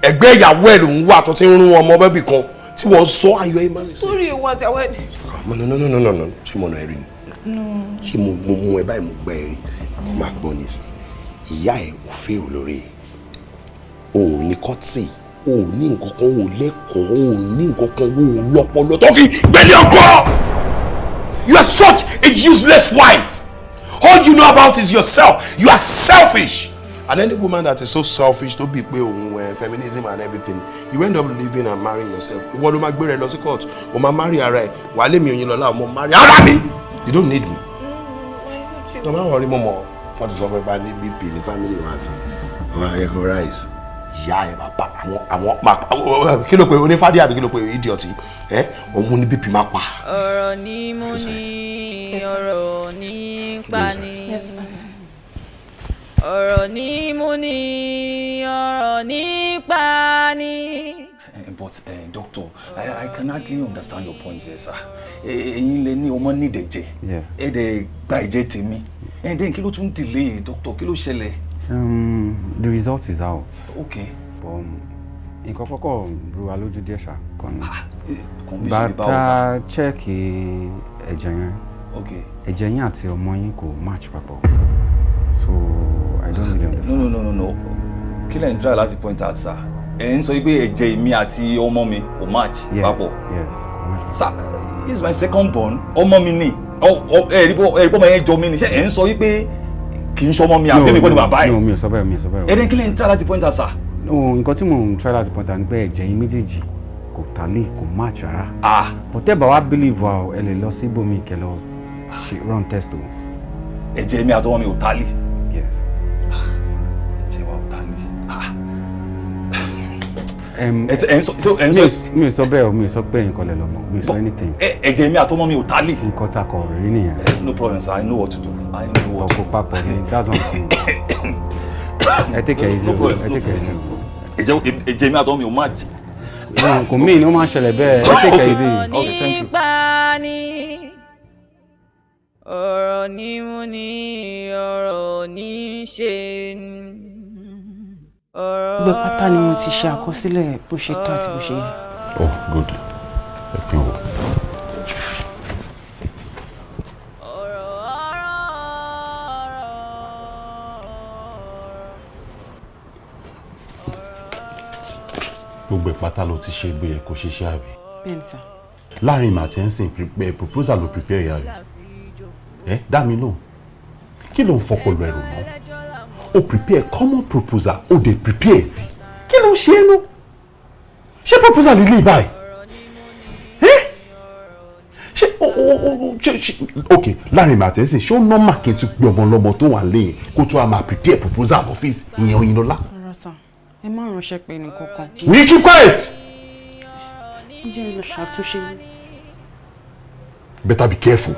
Ẹgbẹ́ ìyàwó ẹ̀ ló ń wà tó ti ń rún ọmọ bẹ́bì kan tí wọ́n sọ ayọ̀ ẹ̀ married. Sórí òun àti ìyàwó ẹ̀ ni. No, no, no, no, no, no. Ṣé mo nà ẹ rí ni? No. Ṣé mo mú ẹ báyìí, mo gbá ẹ rí? Kó máa gbọ́ nísìn. Ìyá ẹ̀ ò fẹ́ ò lórí ẹ̀. O ò ní kọ́tì, o ò ní nǹkan kan, o ò lẹ́kọ̀ọ́, o ò ní nǹkan kan, o ò lọ́pọlọ tó fi gbélé ọkọ. You are such a useless wife. All you know about is yourself. You are selfish. And any woman that is so selfish tó bí pé òun feminism and everything, you end up living and marrying yourself. Ìwọ ló máa gbé rẹ lọ sí court, o máa marry ara ẹ, wàá lé mi Oyinlọlá, o máa marry ara mi. You don't need me. Ọmọ àwọn ọ̀rẹ́ mọ̀mọ́ wọ́n ti sọ pé bá ní BP ní family wa fi. Àwọn akẹ́kọ̀ọ́ rice, ìyá ẹ̀, bàbá àwọn kí ló pe onífádé àbí kí ló pe idiot ẹ, òun ní BP máa pa. Ọ̀rọ̀ ní mú ní, ọ̀rọ̀ ní pa ní. Ọ̀rọ̀ ní mú ní, ọ̀rọ̀ ní pa ní. But doctor, I can hardly understand your point here, sir. Ẹ̀yin lẹ ní ọmọ need ẹ̀jẹ̀. Ẹ dẹ̀ gba ẹ̀jẹ̀ tèmi. And then kí ló tún delay, doctor? Kí ló ṣẹlẹ̀? The result is out. Okay. But nǹkan kọ́kọ́ rú wa lójú díẹ̀ ṣá kan ní. Condition mi báwo, Bàtà check ẹ̀jẹ̀ yẹn. Okay. Ẹ̀jẹ̀ yín àti ọmọ yín kò match papọ̀. So I don't really understand. No, no, no, no, no. Kí lẹ̀ ń try láti point out, sir? Ẹ ń sọ pé ẹ̀jẹ̀ mi àti ọmọ mi kò match papọ̀. Yes, kò match. Sir, he is my second born. Ọmọ mi ni. Ẹ rí bọ́ ọmọ yẹn jọ mi ni. Ṣé ẹ ń sọ wípé kì í ṣọmọ mi àbí mi kọ́ ni bàbá ẹ̀? No, mi ò sọ bẹ́ẹ̀, mi ò sọ bẹ́ẹ̀. Ẹ dẹ́n kí lẹ̀ ń try láti point out, sir? No, nǹkan tí mò ń try láti point out ni pé ẹ̀jẹ̀ yín méjèèjì kò tally, kò match rárá. Ah. But tẹ́ bá wá believe wa o, ẹ lè lọ sí ibòmíì kẹ́ lọ ṣe run test o. Ẹ̀jẹ̀ mi àtọmọ mi ò tally. Yes. Ẹ̀jẹ̀ wa ò tally. Ah. Mi ò sọ bẹ́ẹ̀ o, mi ò sọ pé ẹ̀yin kọ́ lẹ lọ́mọ, mi ò sọ anything. Ẹ̀jẹ̀ mi àtọmọ mi ò tally. Nǹkan tá a kọ rí nìyẹn. No problem, sir. I know what to do. I know what to do. Ọkọ̀ papọ̀ ni, that's what I'm saying. Ẹ take it easy No o. problem, Ẹ no take it easy. Ẹ̀jẹ̀ ẹ̀jẹ̀ mi àtọ́ mi ò má jẹ. No, kò mí ni ó máa ń ṣẹlẹ̀ bẹ́ẹ̀. Ẹ take it easy. Okay, thank you. Nípa ni ọ̀rọ̀ ní mú ni ọ̀rọ̀ ní ṣe ni. Gbogbo pátá ni mo ti ṣe àkọsílẹ̀ bó ṣe tọ́ àti bó ṣe yẹ. Oh, good. Ẹ fi wò. Gbogbo ẹ̀ pátá ló ti ṣe bóyá kò ṣe ṣe àbí? Bẹ́ẹ̀ni sà. Láàrin ìmọ̀ àti ẹ̀sìn, proposal ló prepare yà rí. Ẹ dá mi lóhùn, kí ló ń fọpọlọ ẹrù mọ́? O prepare common proposal, o dey prepare ti. Kí ló ń ṣe é nú? Ṣé proposal ilé báyìí? Ẹ ṣé o ṣe ok, láàrin ìmọ̀ àti ẹ̀sìn, ṣé ó normal kí n tún gbé ọmọ ọlọ́mọ tó wà lẹ́yìn kó tó a máa prepare proposal ọ́fíìsì ìyẹn Oyinlọ́lá? Rárá sà, ẹ má ránṣẹ́ pé ẹnì kankan. Will you keep quiet? Ǹjẹ́ lọ ṣàtúnṣe. Better be careful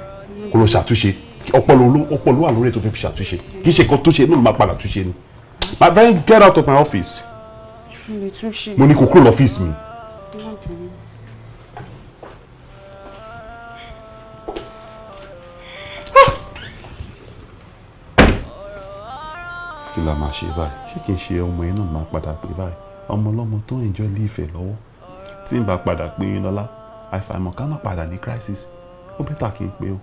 kó lọ ṣàtúnṣe. Ọpọlọ wà lórí ètò fífi ṣàtúnṣe, kì í ṣe nǹkan tó ṣe inú ló máa padà túnṣe ni. My friend, get out of my office. Mo lè túnṣe. Mo ní kó kúrò lọ́fíìsì mi. Má bínú. Kí la máa ṣe báyìí? Ṣé kì í ṣe ọmọ yẹn náà máa padà pé báyìí, ọmọ ọlọ́mọ tó ń enjoy life lọ́wọ́, tí n bá padà pé yín lọ́lá, àìfàìmọ̀ ká má padà ní crisis. Ó better kí n pé o.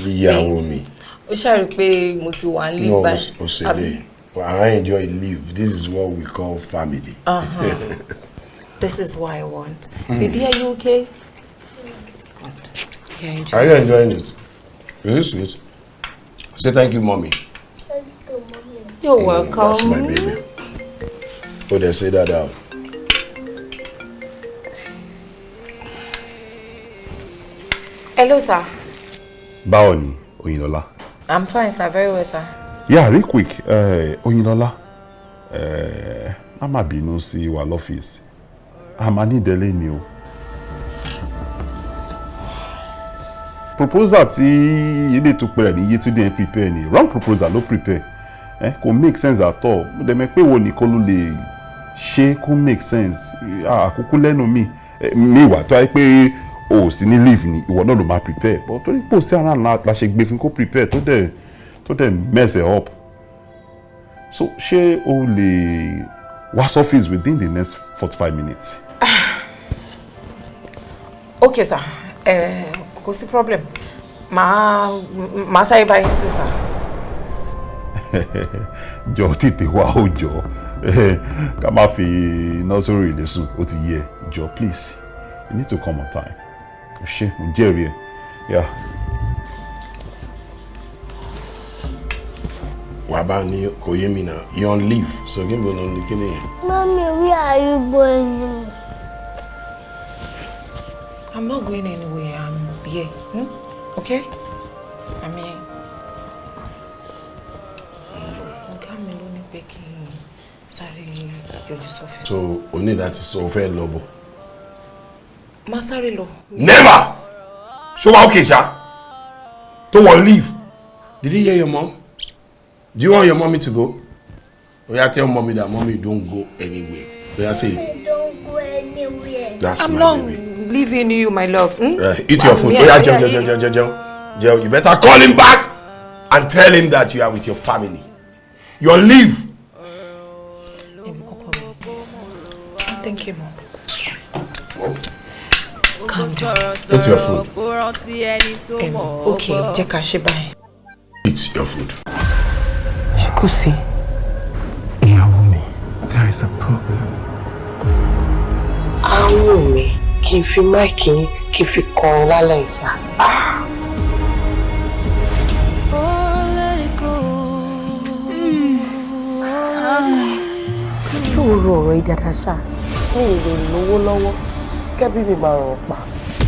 Ìyàwó mi. Ó ṣàrí pé mo ti wà ní No, báyìí. Osele. I enjoy live. This is what we call family. This is what I want. Mm. Baby, are you okay? Good. Yeah, enjoy. Are you enjoying it? Is it sweet? Say thank you, mommy. You're welcome. That's my baby. Oh, they say that out. Hello, sir. Báwo ni, Oyinlọ́lá? I'm fine, sir. Very well, sir. Yeah, real quick, Oyinlọ́lá, má má bínú sí wa lọ́fíìsì, a máa ní ìdẹ́lé ni o. Proposal tí ilé tó pẹ̀rẹ̀ ní Yétúndé ń prepare ni wrong proposal ló prepare. Kò make sense at all. Mo dẹ̀ mọ̀ pé wo nìkan ló lè ṣe kó make sense. Àkókò lẹ́nu mi mi wà tó ayé pé o ò sí ní leave ni ìwọ náà ló máa prepare, but torí pò sí ara la ṣe gbé fún kó prepare tó dẹ̀ mess it up. So ṣé o lè wá sọ́fíìsì within the next 45 minutes? Okay, sir. Kò sí problem. Màá sáré báyìí sí, sir. Jọ, tètè wá ó, jọ, ká má fi iná sórí ìlẹ́sùn. Ó ti yẹ. Jọ, please, you need to come on time. O ṣe, mo jẹ́rìí ẹ. Yeah. Wà bá ní kò yé mi náà. You on leave. So kí n bọ̀ ní kí ni yẹn? Mommy, where are you going? I'm not going anywhere. I'm here. Hmm? Okay? I'm here. Ọ̀gá mi ló ní pé kí n sáré yọjú sọ́fíìsì. So o ní láti sọ o fẹ́ lọ bọ̀. Má sáré lọ. Never! Ṣé wàá okay ṣá? Tó wọ́n leave. Did you hear your mom? Do you want your mommy to go? Oya, tell mommy that mommy don't go anywhere. Oya, say it. Don't go anywhere. That's I'm my not baby. leaving you, my love. Hmm? Eat your food. Yeah, Oya, yeah, jẹun, jẹun, jẹun, jẹun, jẹun. Jẹun. You better call him back and tell him that you are with your family. Your leave. Thank you, mom. Calm down. Eat your food. Kó rántí ẹni tó mọ̀ ọ́ Okay, gbọ́. jẹ́ ká ṣe báyìí. Eat your food. Ṣé kò sí? Ìyàwó mi, there is a problem. Àwọn mi kí n fi mic yín kí n fi kọrin lálẹ́ ìsà. Oh, let it go. Ṣé o ro ọ̀rọ̀ yìí dáadáa ṣá? Mi ì lè lówó lọ́wọ́ kẹ́bí mi máa rọ̀ pa.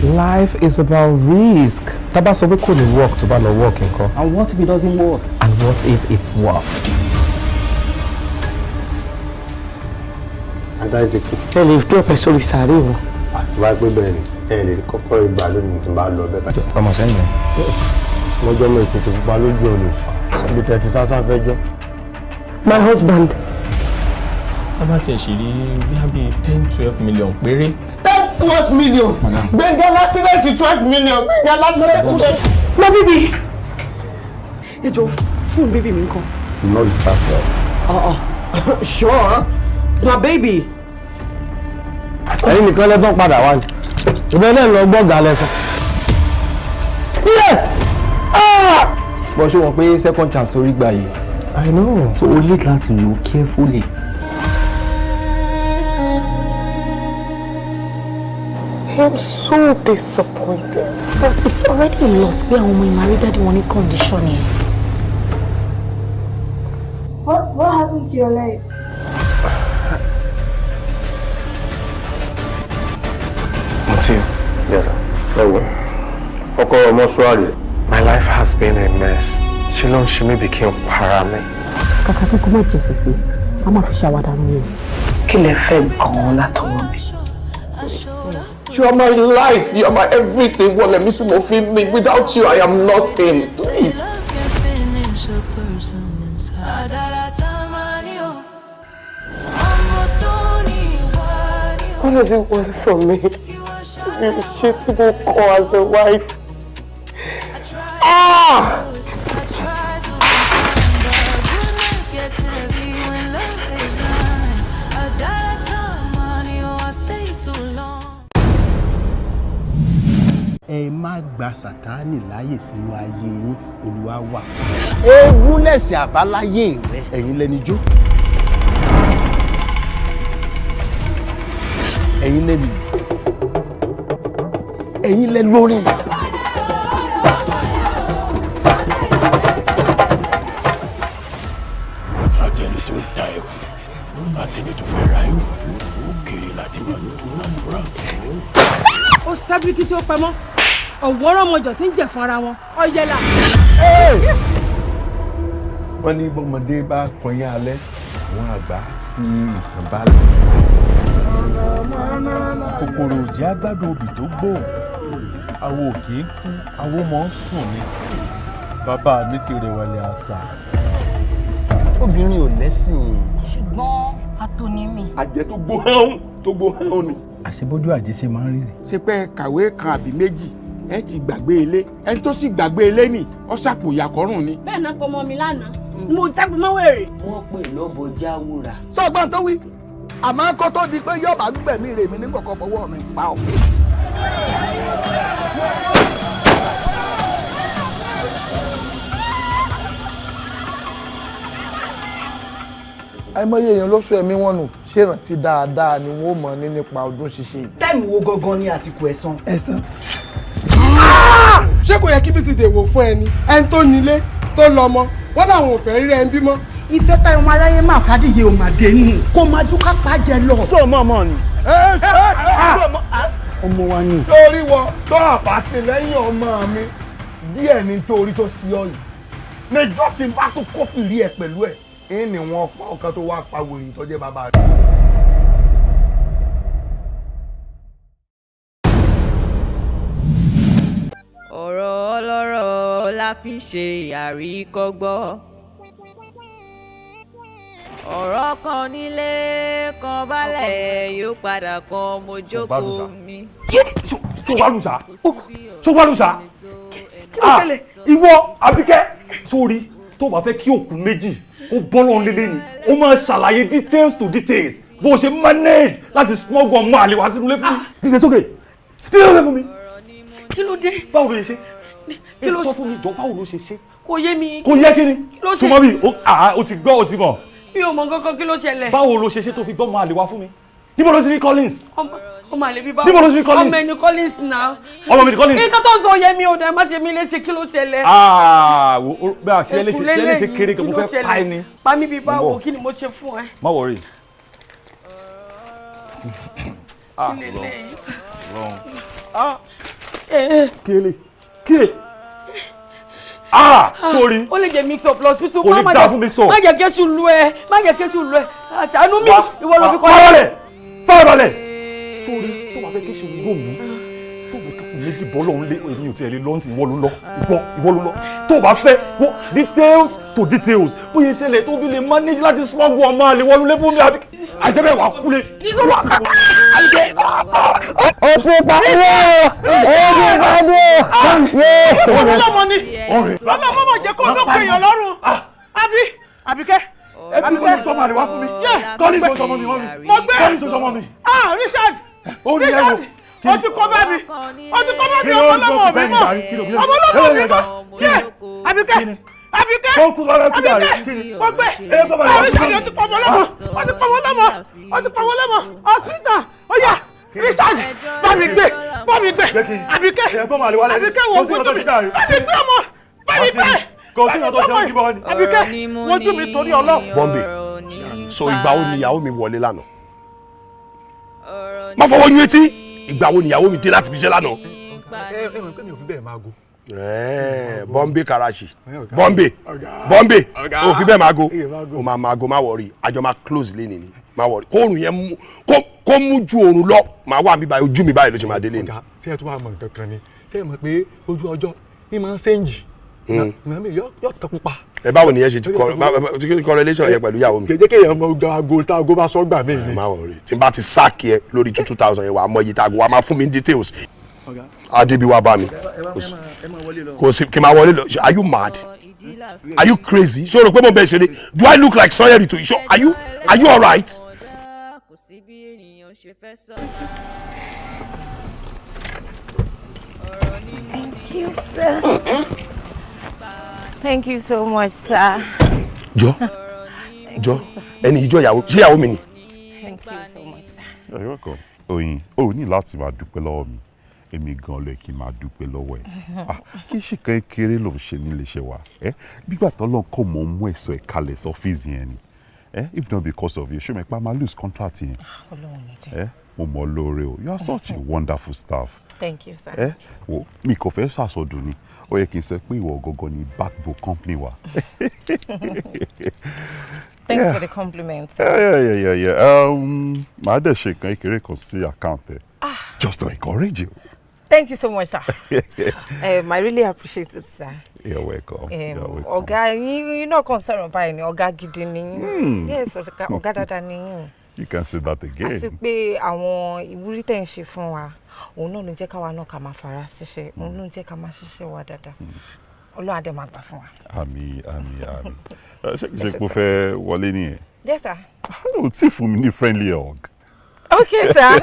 Life is about risk. Tá bá sọ pé kò ní work, tó bá lọ work nǹkan. And what if it doesn't work? And what if it works? Ata ti kú. Ẹ lè drop ẹ sórí sàárè wọn. Àti wá pé bẹ́ẹ̀ ni ẹ lè kọ́kọ́ ìgbà lónìí tó bá lọ bẹ́ẹ̀ bá. Ọmọ sẹ́yìn. Lọ́jọ́ mọ ètò pupa lójú olùfà. Ibi tẹ̀ ti sásá fẹ́ jọ. My husband. Bá tiẹ̀ ṣe rí bí 10-12 million péré. 10-12 million. Gbẹ̀ngà lásìdẹ̀ntì 12 million. Gbẹ̀ngà lásìdẹ̀ntì 12. My baby. Ẹ jọ̀ọ́, fóònù baby mi ńkọ́? You know it's personal. Sure. It's my baby. Ẹ̀yin nìkan lẹ́tọ́ padà wá ní. Ìbẹ́ náà lọ gbọ́gà lẹ́sàn. Bọ́ ṣé wọ́n pé second chance torí gbà yìí. I know. So o need láti lò carefully. I'm so disappointed. But it's already a lot pé àwọn ọmọ ìmàrí dáàdi wọn ní condition yẹn. What happened to your leg? Mutiu. Yes, sir. Ẹ wo, ọkọ mọ́ṣúárì. My life has been a mess. Ṣé ló ń ṣe mí bí kí n para mi? Kàkà kíkọ́ má jẹ sèse, a máa fi ṣàwádà mi o. Kí lẹ fẹ́ gan-an látọwọ́ mi? You are my life, you are my everything. Wọlé mi tí mo fi mi. Without you, I am nothing. Please. What does it want from me? Ṣé tí mo kọ́ as a wife? Ah! Ẹ má gba Sátánì láàyè sínú ayé yín, Olúwa wà. Eégún lẹ̀sìn àbáláyé rẹ. Ẹ̀yin lẹni jó. Ẹ̀yin lẹni. Ẹ̀yin lẹ lórí. Àtẹni tó ń ta ẹkù, àtẹni tó fẹ́ ra ẹkù, ó kéré láti máa dúnàdúrà. Ó sábìkì tí ó pamọ́ ọ̀wọ́rọ̀ ọmọjọ tí ń jẹ̀ fún ara wọn ọ̀yẹ́là. Wọ́n ní bọ́mọdé bá kọyán alẹ́, àwọn àgbà fi ìtàn balẹ̀. Kòkòrò òjì agbádùn obì tó gbò, àwo kì í kú, àwo mọ̀ ń sùn ni. Bàbá mi ti rẹ̀wẹ̀lẹ̀ àṣà. Obìnrin ò lẹ́sìn. Ṣùgbọ́n atoni mi. Àjẹ́ tó gbó hán tó gbó hán ni. Àṣebójú àjẹ́ ṣe máa ń rí rẹ̀. Ṣé pé kàwé kan àbí méjì ẹ ti gbàgbé ilé, ẹni tó sì gbàgbé ilé nì ọ ṣàpò ìyàkọ́rùn ni. Bẹ́ẹ̀ náà pọ̀ mọ́ mi lánàá, mo jágbe mọ́ wèrè. Wọ́n pè lóbo jáwúra. Sọ́gbọ́n tó wí, àmọ́ kó tó di pé yọ̀bá gbẹ̀mí rèmi ní kọ̀kọ́ fọwọ́ mi pa ọ́. Àìmọye èèyàn ló sọ ẹ̀mí wọn nù, ṣèrántí dáadáa ni wọn ó mọ̀ ní nípa ọdún ṣíṣe. Táìmù wo gangan ni àsìkò ẹ̀san? Ẹ̀san. Ṣé kò yẹ kí bí ti dèwò fún ẹni ẹni tó nílé tó lọ́mọ wọn làwọn ò fẹ́ rí ẹni bímọ. Ìfẹ́ táwọn ọmọ aráyé máa fàdíyé ò máa dé nù kó máa jú ká pa jẹ lọ. Ṣé o mọ̀ ọmọ ni? Ọmọ wa ni. Torí wọ tó àbá sí lẹ́yìn ọmọ mi díẹ̀ ní torí tó sí ọ yìí. Níjọ́ tí n bá tó kófìrí ẹ̀ pẹ̀lú ẹ̀, ẹ̀ ní wọn pa ọ̀kan tó wá pa wèrè tó jẹ́ bàbá rẹ̀. Ọ̀rọ̀ ọlọ́rọ̀ la fi ń ṣe àríkọ́gbọ́. Ọ̀rọ̀ kan nílé kan balẹ̀ yóò padà kan mo jókòó mi. Ṣó wá lùsà? Ṣó wá lùsà? Ìwọ Àbíkẹ́ sórí tó bá fẹ́ kí òkú méjì kó bọ́lọ̀ lélẹ̀ ni ó máa ṣàlàyé details to details bó o ṣe manage láti smuggle ọmọ àlè wá sínú ilé fún mi. Díje sókè, díje sókè fún mi. Kí ló dé? Báwo ló ṣe ṣe? Kí ló sọ fún mi jọ, báwo ló ṣe ṣe? Kò yé mi. Kò yé kí ni? Kí ló ṣe? Súnmọ́ bí o ti gbọ́, o ti mọ̀. Mi ò mọ kankan, kí ló ṣẹlẹ̀? Báwo ló ṣe ṣe tó fi gbọ́ ọmọ àlè wá fún mi? Níbo ló ti rí Collins? Ọmọ àlè bí báwo? Níbo ló ti rí Collins? Ọmọ ẹni Collins náà. Ọmọ mi ni Collins. Nǹkan tó ń sọ yẹ mi ò dẹ̀ má ṣe mí léṣe, kí ló ṣẹlẹ̀? Bẹ́ẹ̀ ṣe léṣe ṣe léṣe kéré gan, mo fẹ́ pa ẹ́ ni. Pa mí bí báwo, kí ni mo ṣe fún ẹ? Má worry. Kí lélẹ́yìí? Kele kele ah sorry. Ó lè jẹ́ mix up lọ hospital. Kò ní dáa fún mix up. Má jẹ́ kéṣù lu ẹ, má jẹ́ kéṣù lu ẹ, àṣàánú mi ìwọ ló fi kọ́. Farabalẹ̀ farabalẹ̀ sórí tó bá fẹ́ kéṣù lù mí, Tó fẹ́ kíkù méjì bọ́ lọ́hún lé, èmi ò tiẹ̀ lè lọ́nsìn. Ìwọ ló ń lọ, ìwọ ló ń lọ. Tó o bá fẹ́ wọ́n details to details bóyá ìṣẹ̀lẹ̀ tó fi lè manage láti smuggle ọmọ àlè wọnú lé fún mi, àbí àjẹbẹ́ wàá kú lé. Òfin pariwo, òfin pariwo. Ọlọ́mọ ni ọlọ́mọ mọ̀ jẹ́ kó ló pè yàn lọ́rùn. Àbí Àbíkẹ́. Ẹbí wọn gbọ́ màlè wá fún mi. Kọ́lí sọ sọmọ mi, wọ́n mi. Mo gbé. Kọ́lí sọ sọmọ mi. Ah, Richard, Richard, o ti kọ́ bá mi, o ti kọ́ bá mi. Ọmọ ọlọ́mọ mi mọ̀, ọmọ ọlọ́mọ mi mọ̀. Yẹ Àbíkẹ́, Àbíkẹ́, Àbíkẹ́, mo gbé. Ah, Richard, o ti pọ̀ ọmọ ọlọ́mọ, o ti pọ̀ ọmọ ọlọ́mọ, o ti pọ̀ ọmọ ọlọ́mọ. Hospital, ó yá. Richard, bá mi gbé, bá mi gbé. Àbíkẹ́, Àbíkẹ́, wo ojú mi, bá mi gbé ọmọ, bá mi gbé. Kò sí ìyàtọ̀ ṣe ojú bọ́ ni. Àbíkẹ́, wojú mi torí Ọlọ́run. Bọ́m̀bì, so ìgbà wo ni ìyàwó mi wọlé lánàá? Má fọwọ́ yún etí. Ìgbà wo ni ìyàwó mi dé láti fi ṣe lánàá? Ẹ mọ̀ pé mi ò fi bẹ́ẹ̀ máa go. Bọ́m̀bì Karachi, Bọ́m̀bì, Bọ́m̀bì, o fi bẹ́ẹ̀ máa go. O máa máa go, má wọrí, àjọ máa close léni ni, má wọrí. Kóòrùn yẹn mú kó mú ju oòrùn lọ, máa wà mí báyìí, ojú mi báyìí ló ṣe máa délé ni. Ọ̀gá, ṣé ẹ tún wá mọ̀ nǹkan kan ni? Ṣé ẹ mọ̀ pé ojú ọjọ́ ní máa ń ṣéǹjì? Ìgbà mi yóò tọ́ pupa. Ẹ báwo ni yẹn ṣe ti correlation yẹn pẹ̀lú ìyàwó mi? Kèjé kéèyàn mọ ọgá aago tá aago bá sọ gbà mí ni. Má wọrí, tí n bá ti sáàkì ẹ lórí 2,000 yẹn, wà á mọ iye tá aago wà á máa fún mi ní details. Adébí wá bá mi. Kò sí kí n máa wọlé lọ. Are you mad? Are you crazy? Ṣé o rò pé mo bẹ ṣeré? Do I look like Sanyeri to you? Are you alright? Thank you, sir. Thank you so much, sir. Jọ jọ, ẹni ìjọ ìyàwó, ṣé ìyàwó mi ni? Thank you so much, sir. You're welcome. Oyin, o ní láti máa dúpẹ́ lọ́wọ́ mi. Èmi gan ló yẹ kí n máa dúpẹ́ lọ́wọ́ ẹ̀. Ah, kí ṣe kan kéré ló ń ṣe nílé iṣẹ́ wa. Ẹ gbígbà tọ́lọ́ kò mọ̀ mú ẹ̀sọ́ ẹ̀ kalẹ̀ sọ́fíìsì yẹn ni. Ẹ if not because of you, ṣé mi pa máa lose contract yẹn? Ọlọ́run ní jẹ́. Ẹ mo mọ̀ lóore o. You are such a wonderful staff. Thank you, sir. Ẹ wo, mi kò fẹ́ sàsọdùn ni. Ó yẹ kí n sọ pé ìwọ gangan ni backbone company wa. Thanks Yeah. for the compliment, sir. Yeah. Màá dẹ̀ ṣe nǹkan kékeré kan sí account ẹ. Just to encourage you. Thank you so much, sir. I really appreciate it, sir. You're welcome. You're welcome. Ọ̀gá yín náà kàn sọ̀rọ̀ báyìí ni, ọ̀gá gidi ni yín. Yes, ọ̀gá dáadáa ni yín. You can say that again. Àti pé àwọn ìwúrí tẹ̀ ń ṣe fún wa, òun náà ló ń jẹ́ káwa náà ká máa fara ṣiṣẹ́, òun ló ń jẹ́ ká máa ṣiṣẹ́ wa dáadáa. Ọlọ́run á dẹ̀ máa gbà fún wa. Àmín, àmín, àmín. Ṣé kìí ṣe pé o fẹ́ wọlé nìyẹn? Yes, sir. O tí fún mi ní friendly hug. Okay, sir.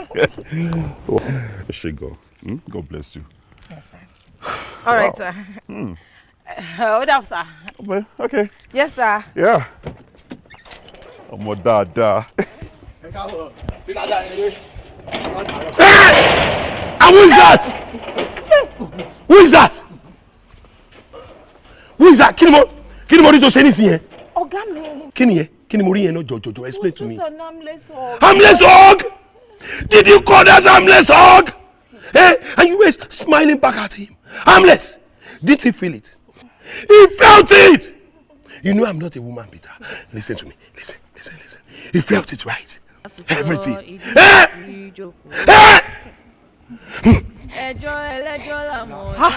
Ṣé gan. God bless you. Yes, sir. All right, sir. Hold up, sir. Okay. Yes, sir. Yeah. Ọmọ dáadáa. Ẹ káàbọ̀, bí dáadáa ẹ lé. And who is that? Who is that? Who is that? Kí ni mo rí tó ṣe nísìnyẹn yẹn? Ọ̀gá mi. Kí ni yẹn? Kí ni mo rí yẹn náà? Jọjọjọ, explain to me. Just an harmless hug. Harmless hug? Did you call that harmless hug? Eh? And you were smiling back at him. Harmless. Didn't he feel it? He felt it. You know I'm not a woman beater. Listen to me. Listen, listen, listen. He felt it, right? Everything. Eh? Eh? Ẹjọ́ ẹlẹ́jọ́ là mọ̀ ọ́,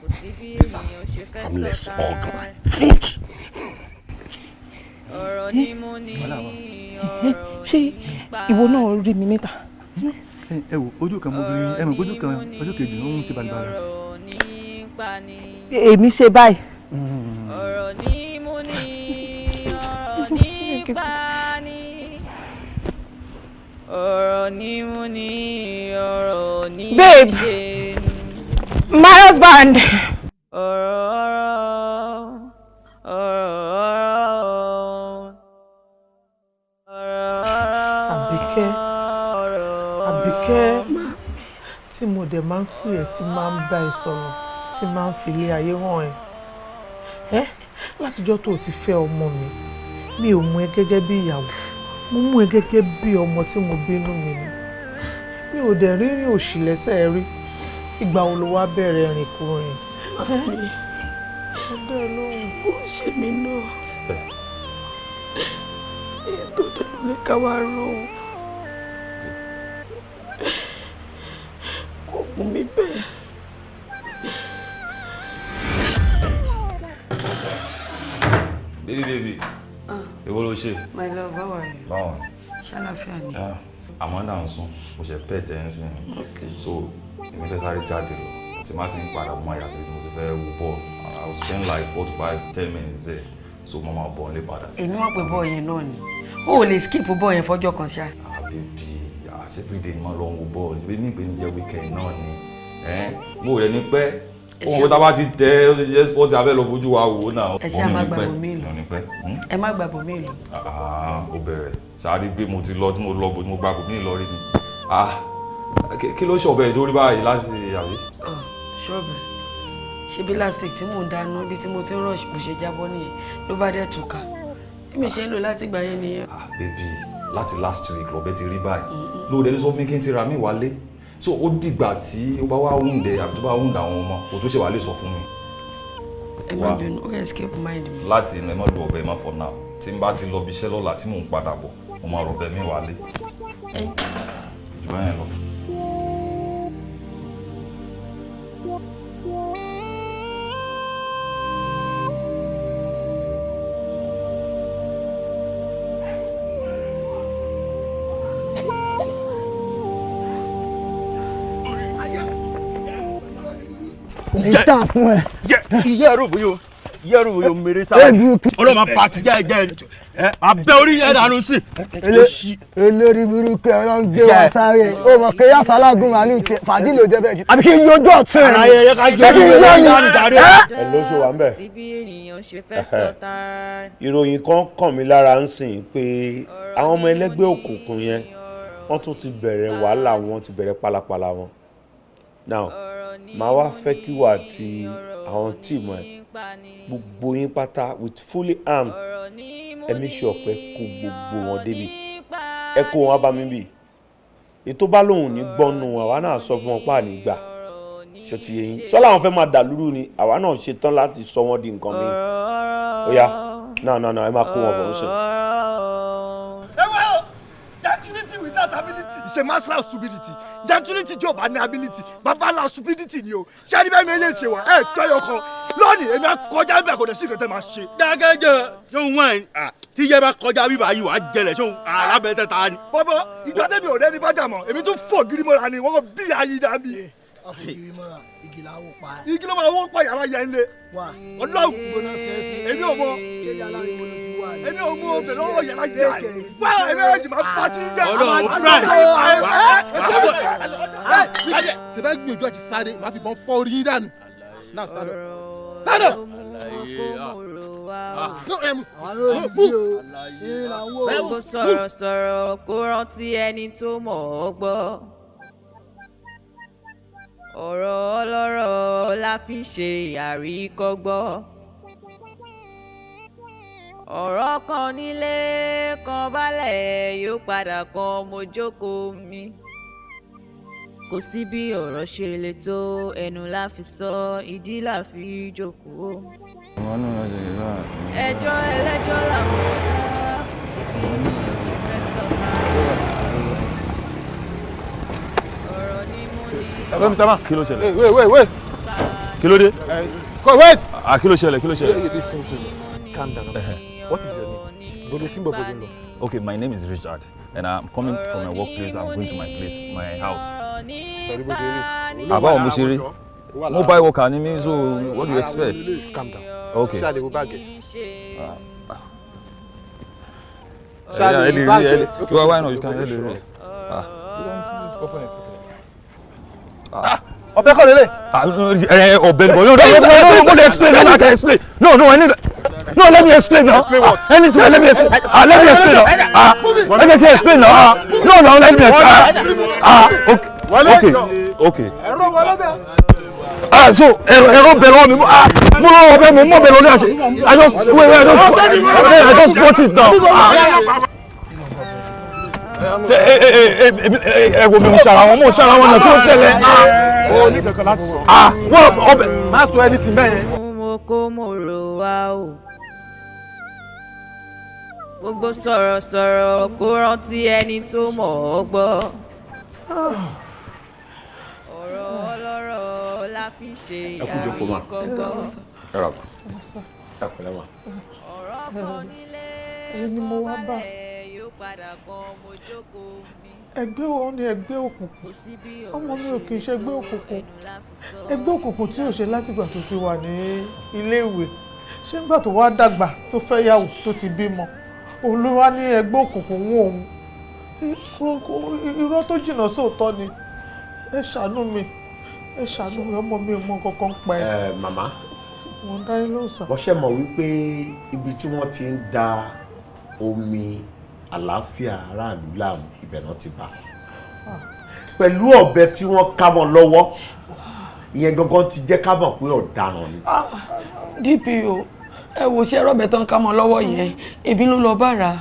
kò sí bí ènìyàn ṣe fẹ́ sọ. Harmless hug my foot. Ọ̀rọ̀ ni mo ní, ọ̀rọ̀. Ṣé ìwọ náà rí mi níta? Ẹ wo ojú kan, mo fi ẹ mọ̀ ojú kan, ojú kejì ó ń ṣe balibala. Èmi ṣe báyìí. Ọ̀rọ̀ ni mo ní, ọ̀rọ̀ nípa ni. Ọ̀rọ̀ ni mo ní, ọ̀rọ̀ ní Babe. ṣe. My husband. Ọ̀rọ̀, ọ̀rọ̀, ọ̀rọ̀, ọ̀rọ̀. Àbíkẹ́, Àbíkẹ́, tí mo dẹ̀ máa ń pè ẹ́, tí máa ń bá ẹ sọ̀rọ̀, tí máa ń fi ilé ayé hàn ẹ́ ẹ́ látijọ́ tó o ti fẹ́ ọmọ mi, mi ò mú ẹ gẹ́gẹ́ bí ìyàwó, mo mú ẹ gẹ́gẹ́ bí ọmọ tí mo bínú mi ni. Mi ò dẹ̀ rírìn òṣì lẹ́sẹ̀ rí. Ìgbà wo ló wá bẹ̀rẹ̀ rìn kúrin? Màmí, Mo dẹ́ lóhùn. Kò ṣe mí náà. Ètò ìdánwò ní ká wá rò ó. Kò mú mi bẹ́ẹ̀. Baby baby, èwo ló ṣe? My love, how are you? Báwo ni? Ṣàlàfíà ni. Ah, Amanda ń sùn, mo ṣe pet ẹ̀ ń sìn. So, èmi fẹ́ sáré jáde lọ. Tí má ti ń padà mo máa yà sí mo ti fẹ́ wo bọ́ọ̀lù. I will spend like 4 to 5, 10 minutes there. So, mo máa bọ̀ nílé padà. Èmi wọ́n pè bọ́ọ̀ yẹn náà ni. O ò lè skip bọ́ọ̀ yẹn fọ́jọ́ kan ṣá. Ah baby, ah ṣé everyday ni máa lọ wo bọ́ọ̀lù? Ṣé bí mi ìpè ní jẹ́ weekend náà ni? Mo rẹ̀ ní pẹ́. Ohun tá a bá ti tẹ ó ti jẹ́ sport abẹ́ lọ fojú wa wò ó náà. Ẹ ṣe àmà gbàgbọ́ mi lọ. Ẹ má gbàgbọ́ mi lọ. Ó bẹ̀rẹ̀ ṣáàrí pé mo ti lọ tí mo lọ bó tí mo gbàgbọ́ mi lọ rí ni. Kí ló ṣọ̀bẹ̀ tó rí báyìí láti àbí? Ṣọ́ọ̀bẹ̀ ṣe bí last week tí mò ń dáná ibi tí mo ti ń rush bó ṣe jábọ́ nìyẹn ló bá dẹ̀ túká. Bí mi ṣe ń lò láti gbà yẹn nìyẹn. Baby, láti last week lọ́bẹ̀ ti rí báyìí. Lóòrè ló sọ fún mi kí n ti ra mí wálé. So ó dìgbà tí ó bá wá wúndẹ àbí tó bá wúndà àwọn ọmọ kò tó ṣe wà lè sọ fún mi. Ẹ má bínú, ó escape mind mi. Láti inú ẹ má lu ọ̀bẹ má for now. Tí n bá ti lọ bí iṣẹ́ lọ́la tí mò ń padà bọ̀, mo máa rọ̀bẹ mi wálé. Jù báyẹn lọ. Ìta fún ẹ. Ìyá ẹ̀rọ bóyá ìyá ẹ̀rọ bóyá mèrè sára. Ọlọ́mọ pàtí jẹ́ ẹ̀jẹ̀ ẹ̀ abẹ́ orí yẹn dànù sí. Olórí burúkú ẹ ló ń gbé wa sáré. Ó mọ̀ pé yàtọ̀ alágún màálù tiẹ̀ fàdí ló jẹ́ bẹ́ẹ̀ jù. Àbí kí n yọjú ọ̀tún ẹ̀. Àlàyé ẹ̀yẹ ká jẹ́ orí yẹn dànù dàrí. Ẹ ló ṣe wà ń bẹ̀. Ìròyìn kan kàn mí lára ń sìn pé àwọn ọmọ ẹlẹ́gbẹ́ òkùnkùn yẹn wọ́n tún ti bẹ̀rẹ̀ wàhálà wọn, ti bẹ̀rẹ̀ pálapàla wọn. Now, màá wá fẹ́ kí wà àti àwọn tíìmù ẹ̀ gbogbo yín pátá with fully armed ẹ make sure pé kó gbogbo wọn débi ẹ kó wọn bá mi bì ètò bá lòun ní gbọ́nù àwa náà sọ fún wọn pa àní gbà ṣó ti yé yín sọ́lá àwọn fẹ́ máa dà lúrú ni àwa náà ṣe tán láti sọ wọ́n di nǹkan mi ó yá náà náà náà ẹ máa kó wọn bọ̀ ń sìn. Ẹ wá o, gentility without ability is a master of stupidity. Gentility tí o bá ní ability, bàbá ńlá stupidity ni o. Ṣé ẹni bẹ́ẹ̀ mi lè ṣe wá? Ẹ tọ́yọ̀ kan lónìí èmi á kọjá bẹ́ẹ̀ kò dẹ̀ sí ìkẹtẹ́ máa ṣe. Dákẹ́jẹ́ ṣóun wọ́n ẹ̀ tí yẹ bá kọjá bíbá yìí wàá jẹlẹ̀ ṣóun alábẹ́tẹ̀ ta ni. Bọ́bọ́ ìgbà tẹ́mi ò rẹ́ni bájà mọ̀, èmi tún fò gírí mọ́ra ni wọ́n kò bí ayé dá mi. Àfògiri mọ́ra, igi la wó pa. Igi ló máa wó pa yàrá yẹn lé. Wà. Ọlọ́run. Gbóná sẹ́sì. Èmi ò mọ. Ṣé yàrá ìwọ ló ti wà ní? Èmi ò mú obìnrin lọ́wọ́ yàrá jẹ́. Wá èmi ò jì máa bá ti jẹ́. Ọlọ́run fúnra ẹ̀. Tẹ bá gbìyànjú àti sáré, màá fi bọ́n fọ́ orí yín dànù. Now stand up. Stand up. Gbogbo sọ̀rọ̀sọ̀rọ̀ kó rántí ẹni tó mọ̀ ọ́ gbọ́. Ọ̀rọ̀ ọlọ́rọ̀ la fi ń ṣe àríkọ́gbọ́. Ọ̀rọ̀ kan nílé kan balẹ̀ yóò padà kan mo jókòó mi. Kò sí bí ọ̀rọ̀ ṣe le tó ẹnu la fi sọ ìdí la fi jókòó. Ẹjọ́ ẹlẹ́jọ́ làwọn ọ̀dà kò sí bí ènìyàn ṣe fẹ́ sọ máa. Ọ̀rọ̀ ni mo ní. Hello, Mr. Man. Kí ló ṣẹlẹ̀? Wait, wait, wait. Kí ló dé? Wait. Ah, kí ló ṣẹlẹ̀? Kí ló ṣẹlẹ̀? Listen to me. Calm down. What is your name? Bolo tí ń bọ̀ bolo ń lọ. Okay, my name is Richard, and I'm coming from my workplace. I'm going to my place, my house. Pẹ̀lú bó ṣe rí. Àbá òun bó ṣe rí. Mobile worker ni mí, so what do you expect? Calm down. Okay. Ṣé a lè wo báàgì ẹ̀? Ṣé a lè rí báàgì ẹ̀? Why not? You can ẹ lè rí. Open it, open it. Ọbẹ̀ kọ́ lélẹ̀. Ọbẹ̀ ni bọ̀. No, no, no, no, explain. Let me explain. No, no, I need. No, let me explain now. Explain what? Anything, let me explain. Let me explain now. Let me explain now. No, no, let me explain. Okay, okay, okay. So, ẹ̀rọ bẹ̀rẹ̀ mi, mo lọ ọbẹ̀ mi, mo bẹ̀rẹ̀ lórí àṣẹ. I just, wait, wait, I just bought it now. Ṣé ẹ wo mi ń ṣara wọn, mo ń ṣara wọn náà, kí ló ṣẹlẹ̀? O ní kankan láti sọ. Wọ́n ọbẹ̀. Má sọ anything bẹ́ẹ̀ yẹn. Mo kó mo rò wá o. Gbogbo sọ̀rọ̀sọ̀rọ̀ kó rántí ẹni tó mọ̀ ọ́ gbọ́. Ọ̀rọ̀ ọlọ́rọ̀ la fi ń ṣe Ẹ kú jókòó ma. àríkọ́gbọ́. Ẹ rà ma. Ẹ pẹ̀lẹ́ ma. Èyí ni mo wá bá. Ẹgbẹ́ wo ni ẹgbẹ́ òkùnkùn? Ọmọ mi ò kì í ṣe ẹgbẹ́ òkùnkùn. Ẹgbẹ́ òkùnkùn tí ò ṣe látìgbà tó ti wà ní iléèwé. Ṣé nígbà tó wá dàgbà tó fẹ́ yàwó tó ti bímọ, òun ló wá ní ẹgbẹ́ òkùnkùn wọ́n òun. Irọ́ tó jìnnà sóòótọ́ ni. Ẹ ṣàánú mi, ẹ ṣàánú mi, ọmọ mi ò mọ nǹkan kan pa ẹ. Ẹ màmá, Mo ń dá yín lóhùn sà. wọ́n ṣe mọ̀ wípé ibi tí wọ́n ti ń da omi àlàáfíà aráàlú láàmú, ibẹ̀ náà ti bá pẹ̀lú ọ̀bẹ tí wọ́n ká mọ́ lọ́wọ́. Ìyẹn gangan ti jẹ́ ká mọ̀ pé ọ̀daràn ni. DPO, ẹ wò ṣe rọ́bẹ̀ tán ká mọ́ lọ́wọ́ yẹn, èmi ló lọ bá rà.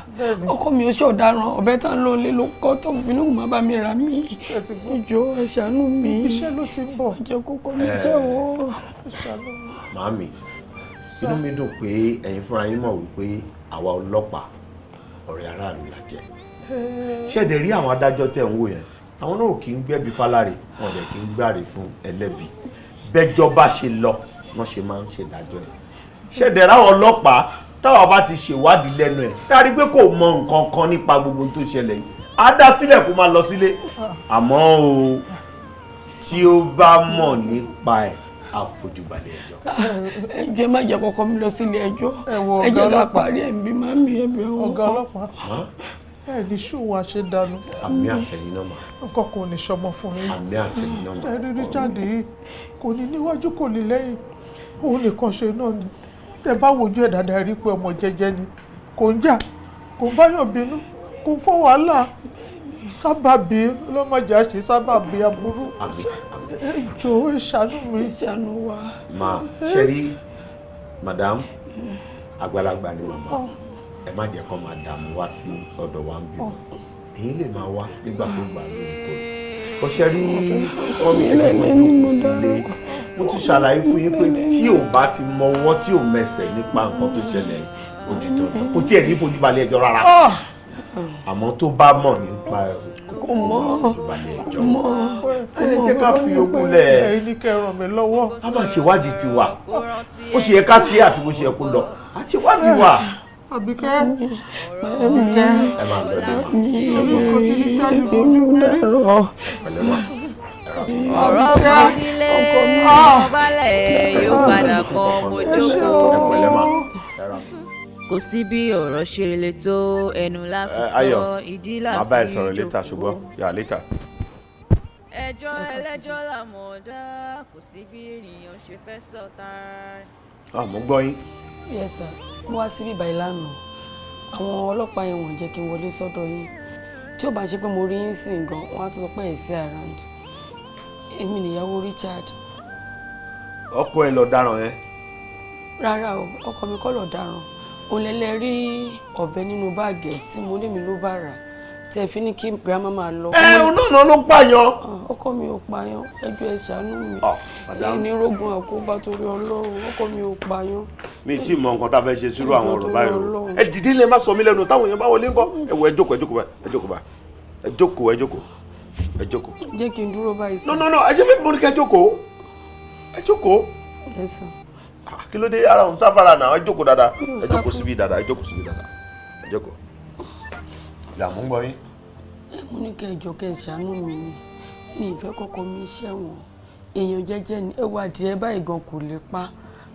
Ọkọ mi ò ṣe ọ̀daràn, ọ̀bẹ tán ló lé ló kọ́ tó fi ní má bá mi rà mí. Ìjọ, ẹ ṣàánú mi. Iṣẹ́ ló ti ń bọ̀. Jẹ́ kókó mi ṣe o. Màámi, inú mi dùn pé ẹ̀yin fúnra yín mọ̀ wípé àwa ọlọ́pàá, ọ̀rẹ́ aráàlú la jẹ́. Ṣẹ̀dẹ̀ rí àwọn adájọ́ tẹ̀ ń wò yẹn, àwọn náà kì í gbẹ̀bí fáláre, wọn dẹ̀ kì í gbàre fún ẹlẹ́bi. Bẹ́jọ́ bá ṣe lọ wọ́n ṣe máa ń ṣèdájọ́ ẹ̀. Ṣẹ̀dẹ̀ ráwọn ọlọ́pàá, táwa bá ti ṣèwádìí lẹ́nu ẹ̀, tá a rí pé kò mọ nǹkan kan nípa gbogbo tó ṣẹlẹ̀ yìí, á dá sílẹ̀ kó máa lọ sílé. Àmọ́ o, tí ó bá mọ̀ nípa ẹ̀, àfojúbalẹ̀ ẹjọ́. Ẹ jẹ́ má jẹ́ kọ́kọ́ mi lọ sílé ẹjọ́. Ẹ jẹ́ ká parí ẹ̀ ń bí màmí ẹ̀ bẹ̀ wọ́n. Ọ̀gá ọlọ́pàá, ẹ ní ṣòwò àṣedànù. Àmì àtẹ̀yìn náà mà. Nǹkan kò ní ṣọmọ fún yín. Àmì àtẹ̀yìn náà mà. Ṣe rí Richard yìí, kò ní níwájú, kò ní lẹ́yìn, òun nìkan ṣe náà ni. Tẹ bá wojú ẹ̀ dáadáa, rí pé ọmọ jẹ́jẹ́ ni, kò ń jà, kò ń báyọ̀ bínú, kò ń fọ́ wàhálà. Sábàbí ọlọ́mọdé àṣẹ sábàbí aburú. Ẹ jọ̀ọ́, ẹ ṣàánú mi. Ẹ ṣàánú wa. Mà ṣe rí madam, àgbàlagbà ni màmá, ẹ má jẹ́ kó máa dààmú wá sí ọ̀dọ̀ wa ń bí wọn. Èyí lè máa wá nígbàkúgbà lóòrèkóòrè. Bó ṣe rí mọ́mí, ẹ̀jẹ̀ kó jókòó sílé. Mo ti ṣàlàyé fún yín pé tí ò bá ti mọ ọwọ́ tí ò mẹsẹ̀ nípa nǹkan tó ṣẹlẹ̀, ó di dandan kò tiẹ̀ ní fojú balẹ̀ ẹjọ́ rárá. Àmọ́ tó bá mọ̀ nípa ẹ̀, kò mọ̀, balẹ̀ ẹjọ́. Mọ̀. Ẹ jẹ́ ká fi ogun lẹ̀. Ẹ̀yin ní kẹ́ ràn mí lọ́wọ́. A máa ṣèwádìí tiwa, ó ṣe yẹ ká ṣe àti bó ṣe yẹ kó lọ, a ṣèwádìí wa. Àbíkẹ́, Àbíkẹ́. Ẹ máa lọ dé ma. Nǹkan tí Richard fojú mi rí. Pẹ̀lẹ́ ma. Ọ̀rọ̀ kan nílé kan balẹ̀ yóò padà kan mo jókòó. Pẹ̀lẹ́ ma. Kò sí bí ọ̀rọ̀ ṣe le tó, ẹnu la fi sọ, ìdí la Màá bá ẹ fi sọ̀rọ̀ later, ṣùgbọ́n yà later. Ẹjọ́ ẹlẹ́jọ́ là mọ̀ dá, kò sí bí ènìyàn ṣe fẹ́ sọ tán. Ah, mo ń gbọ́ yín. Yes sir, mo wá síbí báyìí lánàá, àwọn ọlọ́pàá yẹn wọ́n jẹ́ kí n wọlé sọ́dọ̀ yín. Tí ó bá ṣe pé mo rí yín sìn gan, wọ́n á tún sọ pé ẹ̀ sí around. Èmi nìyàwó Richard. Ọkọ ẹ lọ dáràn yẹn? Rárá o, ọkọ mi kọ́ lọ dáràn. Òun lẹ́lẹ́ rí ọ̀bẹ nínú báàgì ẹ̀ tí mo lémi ló bá rà, tẹ́ fi ní kí girama máa lọ. Ẹ òun náà ló ń pààyàn. Ọkọ mi ò pààyàn, ẹjọ́ ẹ ṣàánú mi. Madam. Ní rógun àkóbá torí Ọlọ́run, ọkọ mi ò pààyàn. Mi tí mọ nǹkan tá a fẹ́ ṣe sírú àwọn ọ̀rọ̀ báyìí o. Ọlọ́run. Ẹ dìde lè má sọ mí lẹ́nu, táwọn èèyàn bá wọlé ńkọ́. Ẹ wọ, ẹ jókòó, ẹ jókòó báyìí, ẹ jókòó báyìí, ẹ jókòó, ẹ jókòó, ẹ jókòó. Jẹ́ kí n dúró báyìí sí. No, no, no, ẹ ṣe bí mo ní kẹ́ ẹ jókòó, ẹ jókòó. Yes sir. Ah, kí ló dé ara òun sáfara náà? Ẹ jókòó dáadáa, Mi ò ẹ sá jókòó fún. síbi dáadáa, ẹ jókòó síbi dáadáa, ẹ jókòó. Ìyá, mo ń gbọ́ yín. Ẹ mo ní kẹ́ ẹ jọ̀ọ́, kẹ́ ẹ ṣàánú mi ni. Mi ì fẹ́ kọ́kọ́ mi ṣẹ̀wọ̀n. Èèyàn jẹ́jẹ́ ni, ẹ wá adìẹ báyìí gan kò lè pa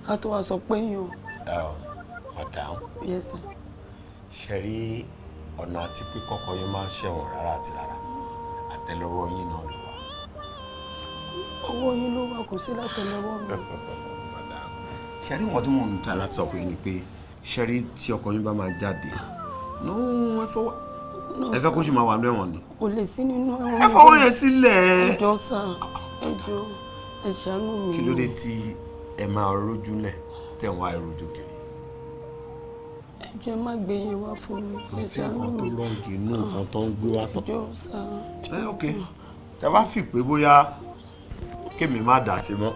ká tó wá sọ pé yàn. Ẹ ọ madam. Yes sir. Ṣe rí ọ̀nà àti pé kọ́kọ́ yín máa ń ṣẹ̀wọ̀n rárá àti rárá, àtẹ́lẹwọ́ yín náà ló wà. Ọwọ́ yín ló wà, kò sí látẹ́lẹwọ́ mi. Madam, ṣe rí nǹkan tí mò ń ta láti sọ fún yín ni pé, ṣe rí tí ọkọ yín bá máa jáde, no, ẹ fọwọ́ No, ẹ fẹ́ kó sì máa wà ní ẹ̀wọ̀n ni. Kò lè sí nínú ẹ̀wọ̀n. Ẹ fọwọ́ yẹn sílẹ̀. Ẹ jọ̀ọ́ sà, ẹ jọ̀ọ́, ẹ ṣàánú mi. Kí ló dé tí ẹ máa rójú lẹ̀ tẹ̀ ń wá ìrojú kiri? Ẹ jọ̀ọ́, ẹ má gbé yẹn wá fún mi. Kò Ẹ sí ṣàánú nǹkan tó mi. rọ́ǹgì inú nǹkan tó ń gbé wá tán. Ẹ jọ̀ọ́ sà. Ẹ ok, tẹ bá fi pé bóyá kémi má dà sí mọ́,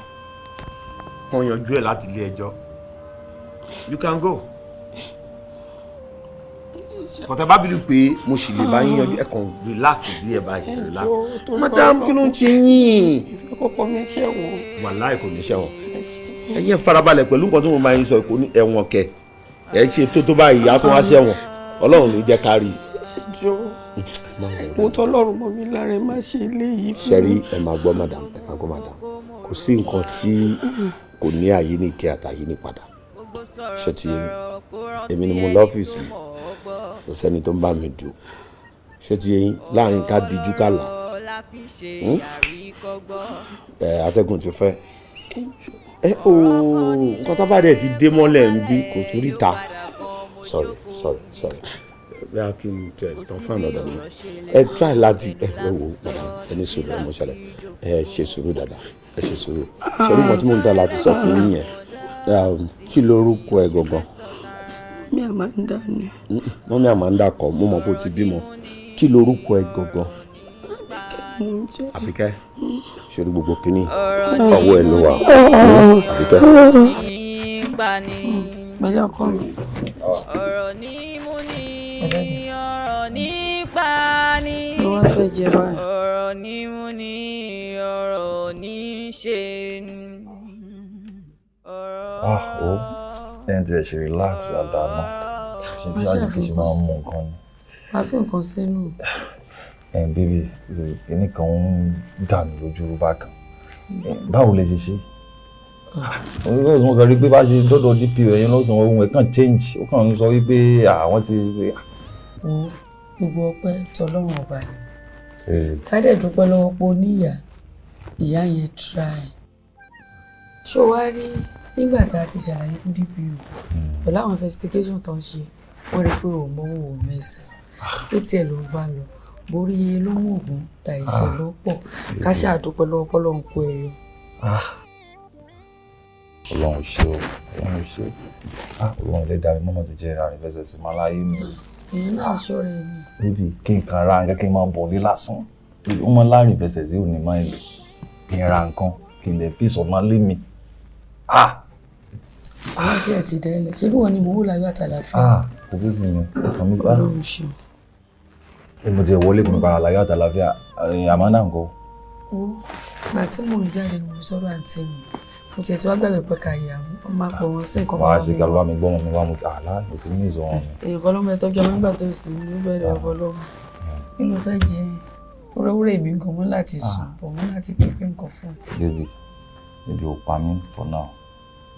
kàn yanjú ẹ̀ láti ilé ẹjọ́, you can go. Kọ̀tẹ́ bá bìlú pé mo sì lè bá yín yanjú, ẹ kàn relax díẹ̀ báyìí, relax. Madam, kí ló ń ṣe yín? Ìfẹ́ kọ́kọ́ mi ṣẹ̀wọ̀n. Wàláì kò ní ṣẹ̀wọ̀n. Ẹ ṣe. Ẹ yẹn farabalẹ̀ pẹ̀lú nǹkan tí mo máa ń sọ, kò ní ẹ̀wọ̀n kẹ̀. Ẹ ṣe tó tó báyìí, á tún wá ṣẹ̀wọ̀n. Ọlọ́run ló jẹ́ ká rí i. Jọ mo tọ́lọ́run mọ́ mi lára, ẹ má ṣe eléyìí fún mi. Ṣẹ́rí, ẹ máa gbọ́ madam, ẹ máa gbọ́ madam. Kò sí nǹkan tí kò ní àyíníkẹ́ àtàyínípadà. Ṣé ti yé mi? Èmi ni mo lọ́fíìsì mi. Kò sẹ́ni tó ń bá mi dù. Ṣé ti yé yín? Láàrin ká dijú ká là. Ẹ atẹ́gùn ti fẹ́. Ẹ ooo, nǹkan tó bá dẹ̀ ti dé mọ́lẹ̀ ń bí kò tún rí ta. Sorry, sorry, sorry. Bí a kì í tẹ tán fún ànàdọ̀ mi. Ẹ try láti ẹ wò ó padà, ẹ ní sùúrù, ẹ mọ̀ ṣẹlẹ̀. Ẹ ṣe sùúrù dáadáa, ẹ ṣe sùúrù. Ṣé nǹkan tí mò ń dá láti sọ fún yín yẹn? Kí lorúkọ ẹ gangan? Mi Amanda ni. Mọ́mí Amanda kọ́, mo mọ̀ pé o ti bímọ. Kí lorúkọ ẹ gangan? Àbíkẹ́, ṣorí gbogbo kínní ọwọ́ ẹ ló wà. Àbíkẹ́. Pẹ̀lú ọkọ mi. Ọ̀rọ̀ ní mú ní, ọ̀rọ̀ nípa ní. Ló wá fẹ́ jẹ báyìí. Ọ̀rọ̀ ní mú ní, ọ̀rọ̀ ní ṣe ní. Ah, o, ẹni tí ẹ ṣe relax dáadáa náà. Ṣé bí a ṣe máa ń mú nǹkan ni? Wàá fi nǹkan sínú. Ẹ bébì, kíní kan ń dà mí lójú bákan. Báwo lẹ ṣe ṣe? Olùkọ́ kan rí pé bá ṣe dọ́dọ̀ DPO ẹ̀yìn lọ́sàn-án, ohun ẹ̀ kàn change, ó kàn ń sọ wípé àwọn ti. Wo gbogbo ọpẹ́ tọlọ́run ọba ni. Ká dẹ̀ dúpẹ́ lọ́wọ́ pé o ní ìyá, ìyá yẹn try. Ṣó wá rí nígbà tá a ti ṣàlàyé fún DPO pẹ̀lú àwọn investigation tó ń ṣe, wọ́n rí pé òun mọ́wọ́ òun mẹ́sẹ̀. Ó tiẹ̀ ló ń bá lọ, borí iye ló mú ògùn ta ìṣẹ̀ ló pọ̀. Ká ṣàdúpẹ́ lọ́wọ́ pọ́lọ́run kó ẹ yọ. Ọlọ́run ṣe o, Ọlọ́run ṣe o. Ọlọ́run lè dá mi mọ́mọ́ tó jẹ́ ìrìn fẹsẹ̀ sí máa láyé mi. Èyí náà ṣọ́ra ẹ ni. Bébì, kí n kàn ra nǹkan kí n máa bọ̀ lé lásán. Ó máa láàrin fẹsẹ̀ sí òní máa ń lò. Kí n ra nǹkan, kí n lè fi sọ̀nà lé mi. Aláṣẹ ẹ̀ ti dẹ́lẹ̀, ṣé bí wọ́n ní mo wò láyọ̀ àtàlàfíà? Kò bí mi ni, ọkàn mi bá. Ọlọ́run ṣe o. Mo ti wọlé kò ní para láyọ̀ àtàlàfíà, Amanda ńkọ́? Ó, ìgbà tí mò ń jáde ni mo sọ̀rọ̀ àǹtí mi. Mo tiẹ̀ tí wá gbàgbé pé ká yà wọ́n máa pọ̀ wọ́n sí nǹkan. Wàá ṣe kí alúbá mi gbọ́ wọn mi wá mo ti àlá kò sí ní ìzọ wọn mi. Èèyàn kan ló mọ ẹtọ́jú ọmọ nígbà tó sì ní bẹ̀rẹ̀ ọ̀bọ lọ́wọ́. Kí ló fẹ́ jẹ? Wúrẹ́wúrẹ́ mi gan mú láti sùn bọ̀ mú láti pépé nǹkan fún un. Bébì, ebi ò pa mí for now.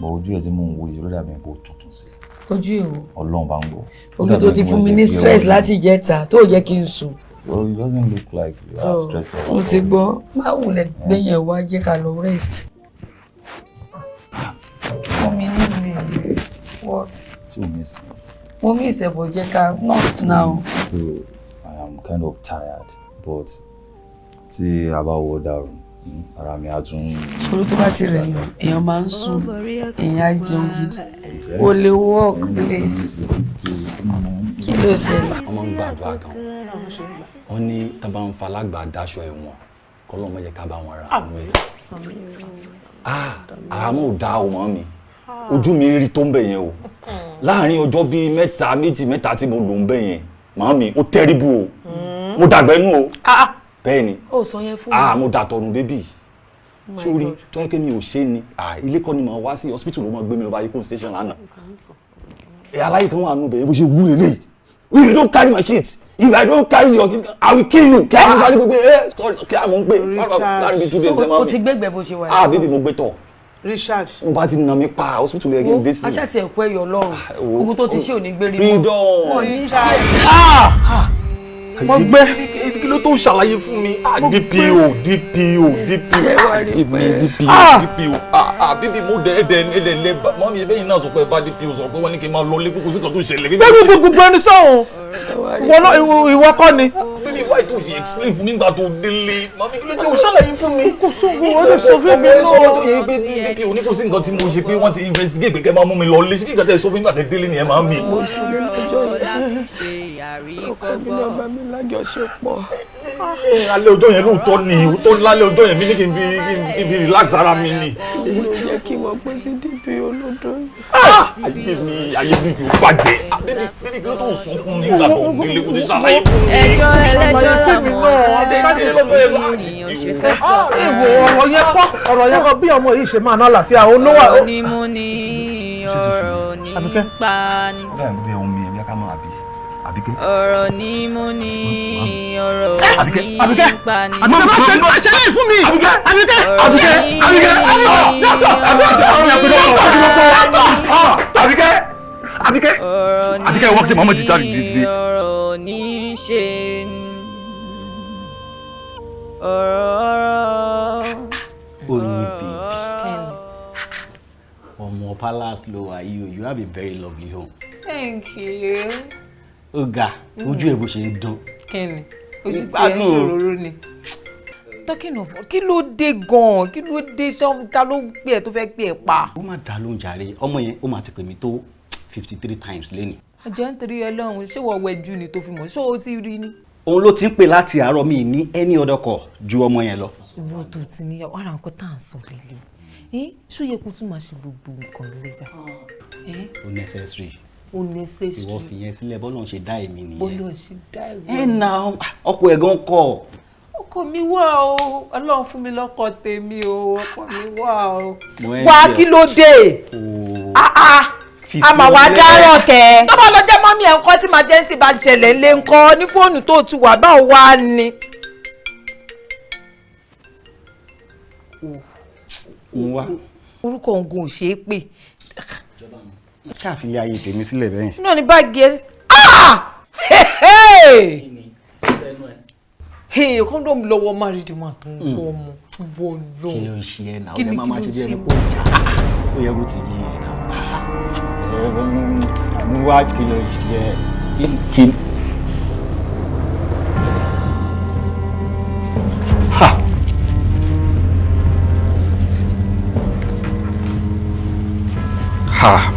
Bọ̀ ojú ẹ̀ tí mò ń wo yìí ló dàbí pé ó tuntun sí. Ojú èwo? Ọlọ́run bá ń gbọ́. Ojú tó ti fún mi ní stress láti ìjẹta tó jẹ́ kí n sùn. Well, it doesn't look like you are stressed out. Mo ti gbọ́, má wulẹ̀ gbẹ̀yẹ̀ wá jẹ́ ká lọ rest. Fún mi nínú èrè. What? Ṣé o miss me? Mo miss ẹ̀ bọ̀ jẹ́ ká not now. So, I am kind of tired, but tí a bá wọ dàrú, ara mi á tún. Ṣòro tó bá ti rẹ̀ yàn, èèyàn máa ń sùn, èèyàn á jẹun gidi. O lè work please. Kí ló ṣẹlẹ̀? Wọ́n máa ń gbàdúrà gan. Wọ́n ní tá bá ń falágbà dáṣọ ẹ̀wọ̀n, kọ́lọ́ mọ̀ jẹ́ ká bá wọn ra àwọn ẹ̀. Àmọ́ ò dá o mọ́ mi. Ojú mi rí tó ń bẹ̀ yẹn o. Láàárín ọjọ́ bíi mẹ́ta, méjì, mẹ́ta tí mo lò ń bẹ̀ yẹn, màámi, ó tẹ́rìbù o. Mo dàgbẹ́ nù o. Bẹ́ẹ̀ ni. Ó sọ yẹn fún mi. Mo dàtọ̀nù bébì. Sórí tó yẹ kí mi ò ṣe ni, ilé kọ́ ni màá wá sí hospital ló máa gbé mi lọ bá Ikon station lánàá. Aláyé kan wà nù bẹ̀ bó ṣe wú lélẹ̀. If you don't carry my shit, if I don't carry your, I will kill you. Kí a mú sáré gbogbo ẹ kí a mú ń pè láàrin bíi 2 days ẹ máa mi. O ti gbégbé bó ṣe wà yìí. Bébì mo gbé tọ̀. Richard. Mo bá ti nà mí pa hospital yẹ kí n dé sí. Aṣáà ti ẹ̀kọ́ ẹ̀yọ̀ lọ́rùn. Ogun tó ti ṣe ò ní gbérí mọ́. Freedom. Wọ́n ní ṣe. Mo gbé. Kí ló tó ṣàlàyé fún mi? DPO DPO DPO DPO DPO bíbí mo dẹ ẹdẹ ẹdẹ lẹ mọ́mí ẹbẹ́ yìí náà sọ pé bá DPO sọ pé wọ́n ní kí n máa lọ lé kókó sí kan tó ṣẹlẹ̀. Bẹ́ẹ̀ni gbogbo ẹni sọ̀hún ìwọ kọ́ ni. Bíbí why tó ṣe explain fún mi nígbà tó délé mọ́mí kí ló ṣe o ṣàlàyé fún mi. Kò sóògùn ó lè sọ fún mi náà. Sọ tó yẹ pé DPO ní kò sí nǹkan tí mo ṣe pé wọ́n ti investigate pé kẹ́ máa mú mi lọ lé ṣé kí nǹkan tẹ́ sọ fún mi nígbà tẹ́ délé nìyẹn máa ń mi. Mo ṣubú lọ́jọ́ yìí. Ọkọ mi náà bá mi lájọṣepọ̀. Alẹ́ ọjọ́ yẹn lóòótọ́ ni òótọ́ lálẹ́ ọjọ́ yẹn mi ní kí n fi relax ara mi ni. Mo jẹ́ kí wọ́n pé tí DPO lódò yìí. Ayé mi ayé mi kò bàjẹ́. Bébí bébí kí ló tó ń sọ fún mi nígbà tó délé kó ti ṣàlàyé fún mi. Ẹjọ́ ẹlẹ́jọ́ làwọn ènìyàn ṣe fẹ́ sọ. Ìwò ọ̀rọ̀ yẹn kọ́ ọ̀rọ̀ yẹn kọ́ bí ọmọ yìí ṣe máa ná àlàáfíà òun ló wà. Ọ̀rọ̀ ni mo ní Ọ̀rọ̀ ní pa ni. Ó dàbí bí omi ẹ̀mí ká máa bí. Àbíkẹ́. Ọ̀rọ̀ ní mú ni, ọ̀rọ̀ ní pa ni. Àbíkẹ́, ṣe lè fún mi. Àbíkẹ́, Àbíkẹ́, Àbíkẹ́, Àbíkẹ́, Àbíkẹ́, Àbíkẹ́, Àbíkẹ́, wọ́n ti mọ̀ọ́mọ́ ti jáde dìde. Ọ̀rọ̀ ní ṣe ọ̀rọ̀. Oyin baby. Ọmọ palace ló wà yìí o, you have a very lovely home. Thank you. Ó ga, ojú ẹ̀ bó ṣe ń dán. Kíni, ojú tí ẹ ń ṣòróró ni. Talking of, kí ló dé gan-an? Kí ló dé ta ló pè ẹ́ tó fẹ́ pè ẹ́ pa? Ó má dá lóhùn jàre, ọmọ yẹn ó máa ti pè mí tó 53 times lẹ́nu. Àjẹ́ ń torí Ọlọ́run, ṣé wọ́n wẹjú ni tó fi mọ̀? Ṣé o ti rí ni? Òun ló ti ń pè láti àárọ̀, mi ní any other call ju ọmọ yẹn lọ. Ìwọ tó ti níyàwó, ara nǹkan tá à ń sọ lélẹ̀. Ṣó yẹ kó tún máa ṣe gbogbo nǹkan lébà? Ó necessary. Ó necessary. Ìwọ fi yẹn sílẹ̀, bọ́lá ń ṣe dá èmi nìyẹn. Bọ́lá ń ṣe dá èmi. Ẹ na ọkọ ẹ̀ gan kọ. Ọkọ mi wà o, Ọlọ́run fún mi lọ́kọ tèmi o, ọkọ mi wà o. Wá kí ló dé? A mà wá dáràn kẹ́. Tó bá lọ jẹ́ mọ́mí ẹ̀ ńkọ́ tí emergency bá ṣẹlẹ̀ ńlé ńkọ́ ní fóònù tó ti wà báwo wá ni. Orúkọ ògùn ò ṣeé pè. Ṣàfihàn ayé tèmi sílẹ̀ bẹ́yẹn. Náà ní báàgì ẹ. Kọ́ńdọ̀mù lọ́wọ́ married man tó ń kọ́ ọmọ wọ́n lọ. Kí ló ń ṣe ẹ náà? Ó yẹ máa ṣe bí ẹni kó jà. Ó yẹ kó ti yí ẹ náà. Wá kí ló ń ṣe ẹ? Kí. Ha.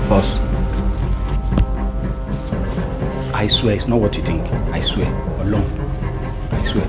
Boss, I swear it's not what you think. I swear, alone. I swear.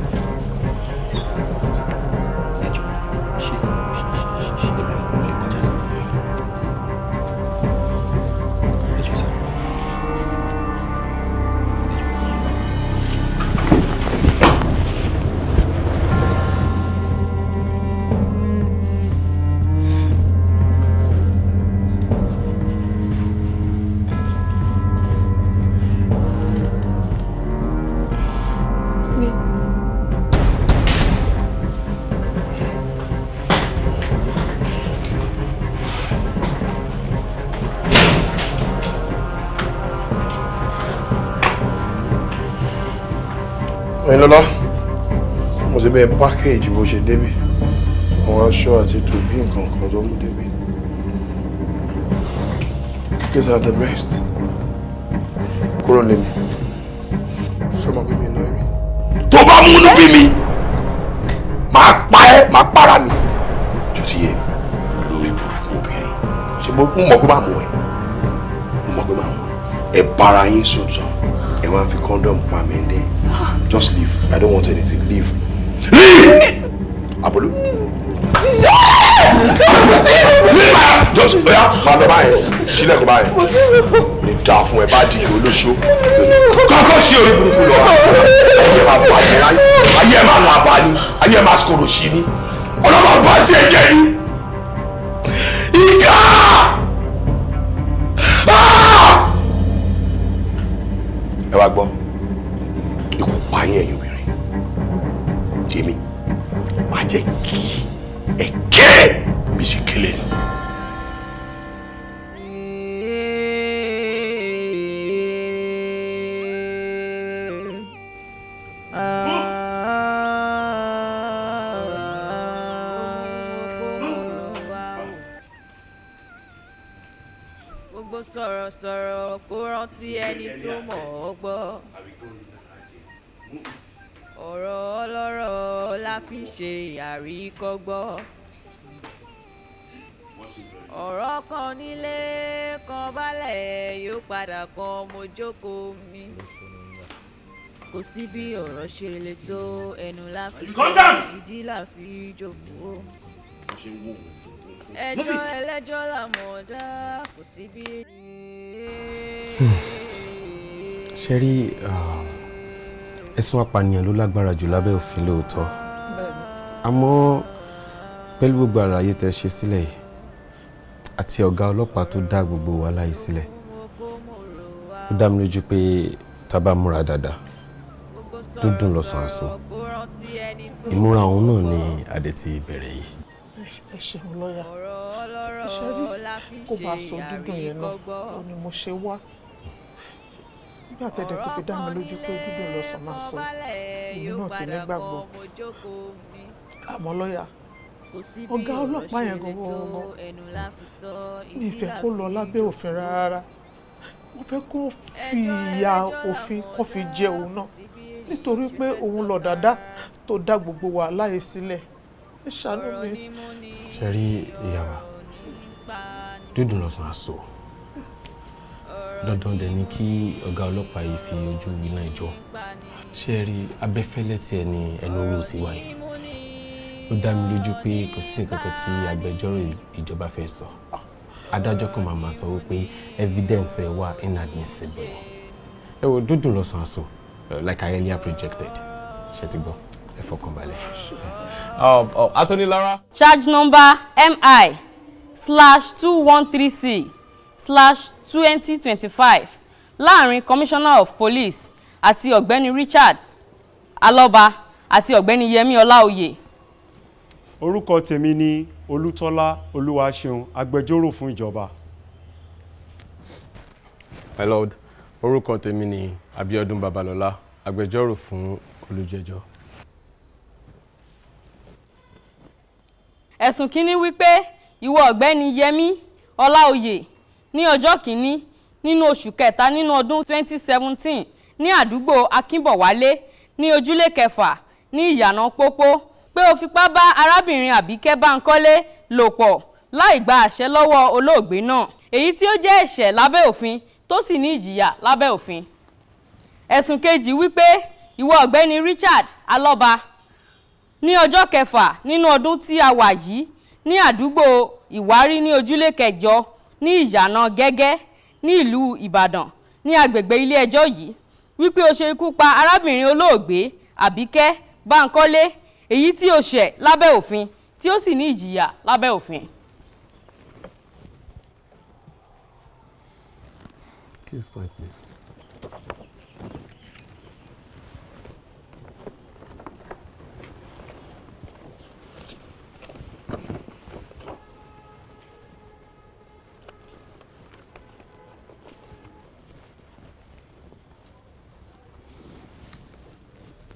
Oyinlọ́lá, mo ti bẹ package bó ṣe débi, àwọn aṣọ àti tòbí nǹkan kan tó mú débi. These are the rest. Kúrò lé mi. Sọmọ pé mi náà rí. Tó bá múnú bí mi, màá pa ẹ́, màá para mi. Tó ti yẹ lórí burúkú obìnrin. Ṣé mo mọ̀ pé máa mú ẹ? Mo mọ̀ pé máa mú ẹ. Ẹ bára yín sùn tán. Ẹ wá fi condom pa mí dé. Just leave. I don't want anything. Leave. Leave! Abolu. Leave! Just oya, máa lọ báyìí. Sílẹ̀kùn báyìí. Kò ní dáa fún ẹ bá di olóṣó. Kọ́kọ́ sí orí burúkú lọ. Ayé máa bàjẹ́ ayé. Ayé máa làbà ni. Ayé máa sọ̀rọ̀ sí ni. Ọlọ́mọ bá tiẹ̀ jẹ́ ni. Ìkà! Ẹ wá gbọ́. Ikú pa yín ẹ̀yin obìnrin. Èmi máa jẹ́ kí ẹ ké bí ṣe kélé ni. Gbogbo sọ̀rọ̀sọ̀rọ̀ kó rántí ẹni tó mọ̀ ọ́ gbọ́. Ọ̀rọ̀ ọlọ́rọ̀ la fi ṣe àríkọ́gbọ́. Ọ̀rọ̀ kan nílé kan balẹ̀ yóò padà kan mo jókòó mi. Kò sí bí ọ̀rọ̀ ṣe le tó ẹnu la fi sọ, ìdí la fi jókòó. Ẹjọ́ ẹlẹ́jọ́ là mọ̀ dá, kò sí bí. Ṣe rí ẹ̀sùn apànìyàn ló lágbára jù lábẹ́ òfin lóòótọ́, àmọ́ Pẹ̀lú gbogbo àlàyé tẹ́ ṣe sílẹ̀ yìí àti ọ̀gá ọlọ́pàá tó dá gbogbo wàhálà yìí sílẹ̀, ó dá mi lójú pé tá a bá múra dáadáa, dúndùn lọ́sàn-án àṣọ. Ìmúra òun náà ni adé ti bẹ̀rẹ̀ yìí. Ẹ ṣeun lọ́yà. Ṣe rí, kó bá a sọ dúndùn yẹn náà ó ní mo ṣe wá. Nígbà tẹ̀dẹ̀ ti fi dá mi lójú pé dúndùn lọ́sàn máa sọ, èmi náà ti nígbàgbọ́. Àmọ́ lọ́yà, ọ̀gá ọlọ́pàá yẹn gangan mi ì fẹ́ kó lọ lábẹ́ òfin rárá. Mo fẹ́ kó fi ìyà òfin kó fi jẹ òun náà, nítorí pé òun lọ dáadáa tó dá gbogbo wàhálà yìí sílẹ̀. Ẹ ṣàánú mi. Ṣe rí ìyá wa, dúndùn lọ́sàn àṣọ, dandan dẹ̀ ni kí ọ̀gá ọlọ́pàá yìí fi ojú winá ìjọ. Ṣe rí, abẹ́fẹ́lẹ́ tiẹ̀ ní ẹnu oró ti wáyé. Ó dá mi lójú pé kò sí nǹkan kan tí agbẹjọ́rò ìjọba fẹ́ sọ. Adájọ́ kan máa sọ wípé evidence ẹ wà inadmissible. Ẹ wo, dúndùn lọ́sàn àṣọ, like I earlier projected. Ṣe ti gbọ́? Ẹ fọkàn balẹ̀. Attorney Lara. Charge number MI/213C/2025 láàrin Commissioner of Police àti Ọ̀gbẹ́ni Richard Alọ́ba àti Ọ̀gbẹ́ni Yẹmí Ọláoyè. Orúkọ tèmi ni Olútọ́lá Olúwaṣeun, agbẹjọ́rò fún ìjọba. My lord, orúkọ tèmi ni Abíọ́dún Babalọ́lá, agbẹjọ́rò fún olùjẹ́jọ́. Ẹ̀sùn kínní wípé ìwọ Ọ̀gbẹ́ni Yẹmí Ọláoyè ní ọjọ́ kìíní nínú oṣù kẹta nínú ọdún 2017 ní àdúgbò Akínbọ̀wálé ní ojúlé kẹfà ní ìyànà pópó pé ó fipá bá arábìnrin Àbíkẹ́ Báńkọ́lé lò pọ̀ láì gba àṣẹ lọ́wọ́ olóògbé náà, èyí tí ó jẹ́ ẹ̀ṣẹ̀ lábẹ́ òfin tó sì ní ìjìyà lábẹ́ òfin. Ẹ̀sùn kejì wípé ìwọ Ọ̀gbẹ́ni Richard Alọ́ba ní ọjọ́ kẹfà nínú ọdún tí a wà yìí ní àdúgbò Ìwárí ní ojúlé kẹjọ ní ìyànà Gẹ́gẹ́ ní ìlú Ìbàdàn ní agbègbè ilé-ẹjọ́ yìí wípé ó ṣe ikú pa arábìnrin olóògbé Àbíkẹ́ Báńkọ́lé, èyí tí ó ṣẹ̀ lábẹ́ òfin tí ó sì ní ìjìyà lábẹ́ òfin. Case file, please.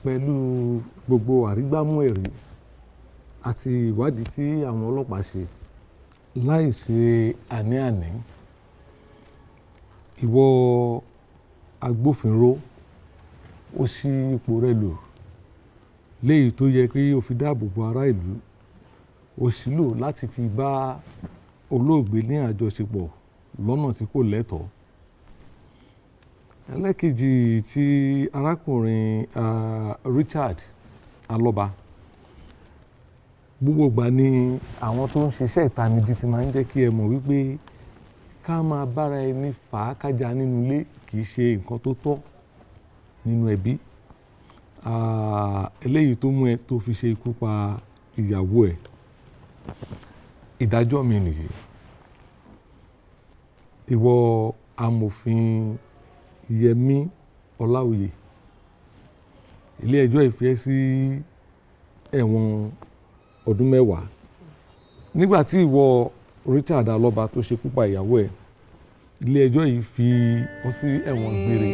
Pẹ̀lú gbogbo àrígbámú ẹ̀rí àti ìwádìí tí àwọn ọlọ́pàá ṣe láì ṣe àní-àní, ìwọ agbófinró ó ṣí ipò rẹ lò léyìí tó yẹ kí o fi dáàbò bo ará ìlú, o sì lò láti fi bá olóògbé ní àjọṣepọ̀ lọ́nà tí kò lẹ́tọ̀ọ́. Ẹlẹ́kejì tí arákùnrin Richard Alọ́ba, gbogbo ìgbà ni àwọn tó ń ṣiṣẹ́ ìtanijí ti máa ń jẹ́ kí ẹ mọ̀ wípé ká máa bára ẹni fà á kájà nínú ilé kì í ṣe nǹkan tó tọ́ nínú ẹbí. Eléyìí tó mú ẹ tó fi ṣe ikú pa ìyàwó ẹ. Ìdájọ́ mi nìyí. Ìwọ amòfin Yẹmí Ọláoyè, ilé ẹjọ́ yìí fi ẹ́ sí ẹ̀wọ̀n ọdún 10. Nígbà tí ìwọ Richard Alọ́ba tó ṣekú pa ìyàwó ẹ̀, ilé ẹjọ́ yìí fi ọ́ sí ẹ̀wọ̀n gbére.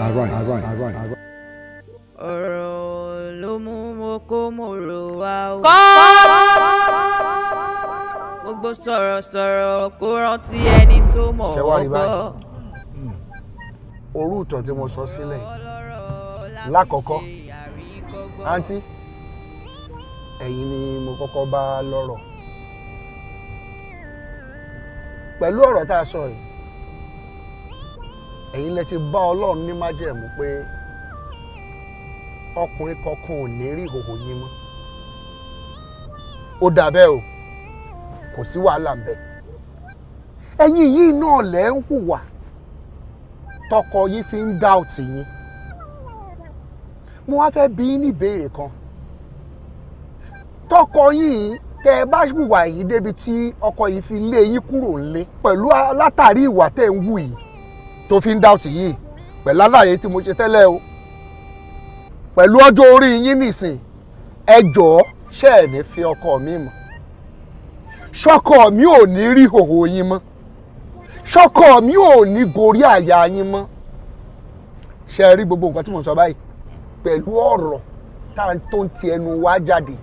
Arise. Arise. Arise. Ọ̀rọ̀ ló mú mo kó mo rò wá o. Gbogbo sọ̀rọ̀sọ̀rọ̀ kó rántí ẹni tó mọ̀ Ṣé wàá ọ́ rí gbọ́. báyìí? Orú ìtàn tí mo sọ sílẹ̀ lákọ̀ọ́kọ́, àǹtí, ẹ̀yin ni mo kọ́kọ́ bá lọ́rọ̀ pẹ̀lú ọ̀rọ̀ tá a sọ yìí. Ẹ̀yin lẹ ti bá Ọlọ́run ní májẹ̀mú pé ọkùnrin kankan ò ní rí ìhòhò yín mọ́. Ó dà bẹ́ẹ̀ o, kò sí wàhálà ń bẹ. Ẹ̀yin yìí náà lẹ́ ń hùwà tọkọ yín fi ń doubt yín. Mo wá fẹ́ bi yín ní ìbéèrè kan. Tọkọ yín, tẹ ẹ bá hùwà yìí débi tí ọkọ yìí fi lé yín kúrò ńlé pẹ̀lú látàrí ìwà tẹ́ ń hù yìí tó fi ń doubt yìí, pẹ̀lú àlàyé tí mo ṣe tẹ́lẹ̀ o, pẹ̀lú ọjọ́ orí yín nìsín, ẹ jọ̀ọ́, ṣé ẹ̀ ní fi ọkọ mi mọ̀? Ṣọkọ mi ò ní rí hòhò yín mọ́? Ṣọkọ mi ò ní gorí àyà yín mọ́? Ṣe rí gbogbo nǹkan tí mo sọ báyìí pẹ̀lú ọ̀rọ̀ tá à ń tó ń ti ẹnu wá jáde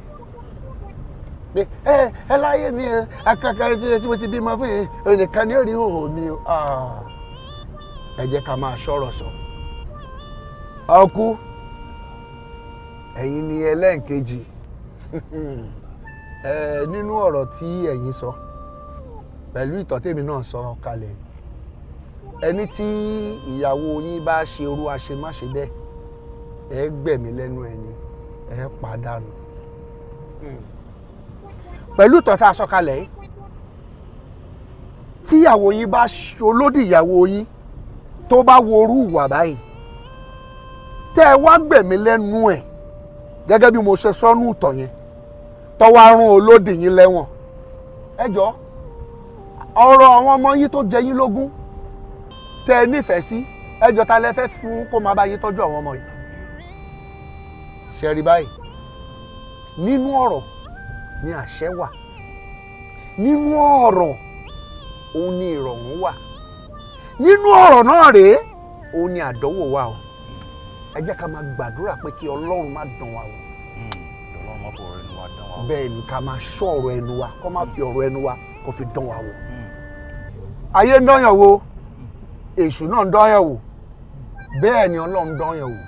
pé ẹ láyé mi, ẹ akaka ẹ tí mo ti bímọ fún yẹn onìkan ni ó rí hòhò mi o. Ẹ jẹ́ ká máa ṣọ̀rọ̀ sọ. Ọkú, ẹ̀yin ni ẹlẹ́ǹkejì ẹ nínú ọ̀rọ̀ tí ẹ̀yin sọ pẹ̀lú ìtàn tèmi náà sọ kalẹ̀. Ẹni tí ìyàwó yín bá ṣe irú àṣemáṣe bẹ́ẹ̀, ẹ gbẹ̀mí lẹ́nu ẹni, ẹ pàdánù. Pẹ̀lú ìtàn tá a sọ kalẹ̀ yìí, tí ìyàwó yín bá olódì ìyàwó yín tó bá wo orú ìwà báyìí tẹ́ ẹ wá gbẹ̀mí lẹ́nu ẹ̀ gẹ́gẹ́ bí mo ṣe sọ́nù ìtàn yẹn, tọ́wọ́ arún olódì yín lẹ́wọ̀n, ẹ jọ, ọ̀rọ̀ àwọn ọmọ yín tó jẹ yín lógún tẹ́ ẹ nífẹ̀ẹ́ sí, ẹ jọ, ta lẹ fẹ́ fún kó máa bá yín tọ́jú àwọn ọmọ yìí? Ṣe rí báyìí, nínú ọ̀rọ̀ ni àṣẹ wà, nínú ọ̀rọ̀ òun ni ìrọ̀rùn wà, nínú ọ̀rọ̀ náà rèé òun ni àdánwò wà o. Ẹ jẹ́ ká máa gbàdúrà pé kí Ọlọ́run má dán wa wò. Ọlọ́run má fọ̀rọ̀ ẹnu wa dán wa wò. Bẹ́ẹ̀ ni, ká máa ṣọ́ ọ̀rọ̀ ẹnu wa, kó má fi ọ̀rọ̀ ẹnu wa kó fi dán wa wò. Ayé ń dányàn wò, èṣù náà ń dányàn wò, bẹ́ẹ̀ ni Ọlọ́run ń dányàn wò.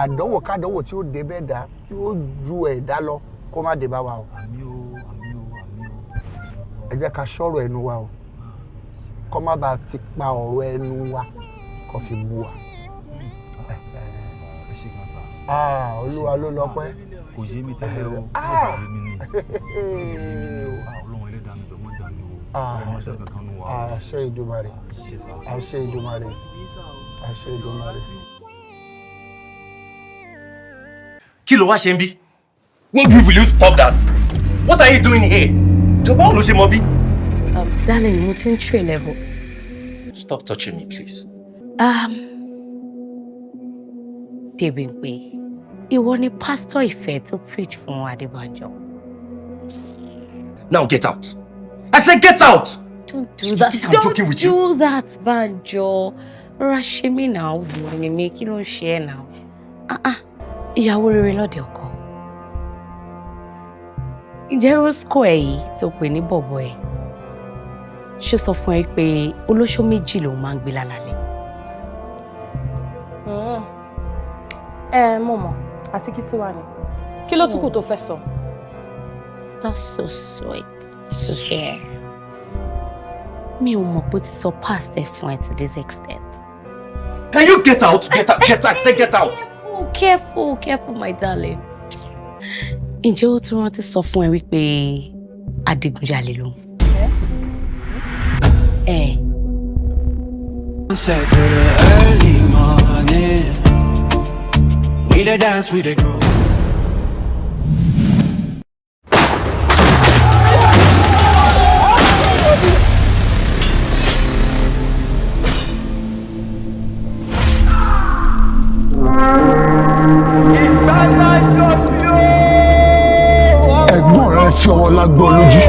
Àdánwò kádánwò tí ó dé bẹ́ẹ̀ dá tí ó ju ẹ̀dá lọ kó má dé bá wa o. Àmín o, àmín o, àmín o. Ẹ jẹ́ ká ṣọ́rọ̀ ẹnu wa o, kó má bàa ti pa ọ̀rọ̀ ẹnu wa kó fi bú wa. Ẹ ṣé gan sa. Olúwa ló lọ́pẹ́. Kò yé mi tẹ́lẹ̀ o, kò sì yé mi ni. Ọlọ́run ẹlẹ́dàá mi jọ̀ọ́, mọ́ dá mi o. Ọlọ́run ṣe kankan nu wa. Àṣẹ Ìdùmarè, àṣẹ Ìdùmarè, àṣẹ Ìdùmarè. Kí ló wá ṣe ń bí? Will you stop that? What are you doing here? Jọba, ló ṣe mọ bí? Darling, mo ti ń train level. Stop touching me, please. Débìpé, ìwọ ni pásítọ̀ Ìfẹ́ tó preach fún Adébánjọ. Now get out. I said get out! Don't do that. You think I'm Don't joking with you? do that, Banjo. Rọra ṣe mí náà, obìnrin ni mí, kí ló ń ṣe ẹ́ náà? Ah ah, ìyàwó rere lọ́dẹ ọkọ. Ǹjẹ́ Roscoe ẹ̀ yìí tó pè ní bọ̀bọ̀ ẹ̀, ṣó sọ fún ẹ pé olóṣó méjì lòun máa ń gbé lálálẹ́? Ẹ mo mọ̀, àti kí tó wà ní. Kí ló tún kù tó fẹ́ sọ? That's so sweet to hear. Mi ò mọ̀ pé ó ti sọ past ẹ̀ fún ẹ to this extent. Can you get out? Get out, get out, I said get out! Careful, careful, careful, my darling. Ǹjẹ́ ó tún rántí sọ fún ẹ wípé adigunjalè lòun? Ẹ. Sunset to the early morning. We the dance, we the groove. Ẹ̀gbọ́n rẹ fi ọwọ́ lágbọ́ lójú.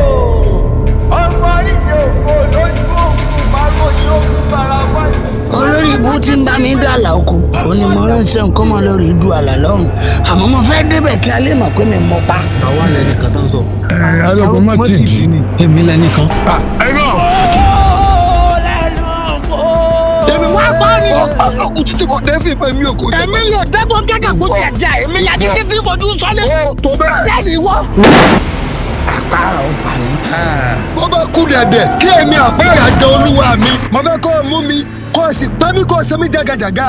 Olórí ibú tí ń bá mi dú àlà oko, ó ní mo ránṣẹ́ nǹkan mọ́ lórí du àlà lọ́rùn, àmọ́ mo fẹ́ débẹ̀ kí a lè mọ̀ pé mi mọ̀ pa. Àwa lẹnìkan tó ń sọ. Ẹ alọ́kọ̀ má ti dì ní. Èmi lẹnìkan. Ẹ náà. Èmi wá pa ni. Ọlọ́kùn títí mo dé fi ìpè mi ò kò jẹ́. Èmi yóò dẹ́gbọ́n kẹ́kẹ́ kó tiẹ̀ jẹ́ èmi yàtí títí mojú sọ́lé. Ó tó bẹ́ẹ̀. Bẹ́ẹ̀ni wọ́. Àpárá ò pa mí. Bó bá kú dẹ̀dẹ̀ kí èmi àpẹẹrẹ àjọ olúwa mi. Mo fẹ́ kó o mú mi, kó o sì pẹ́ mi, kó o ṣe mí jàgàjàgà.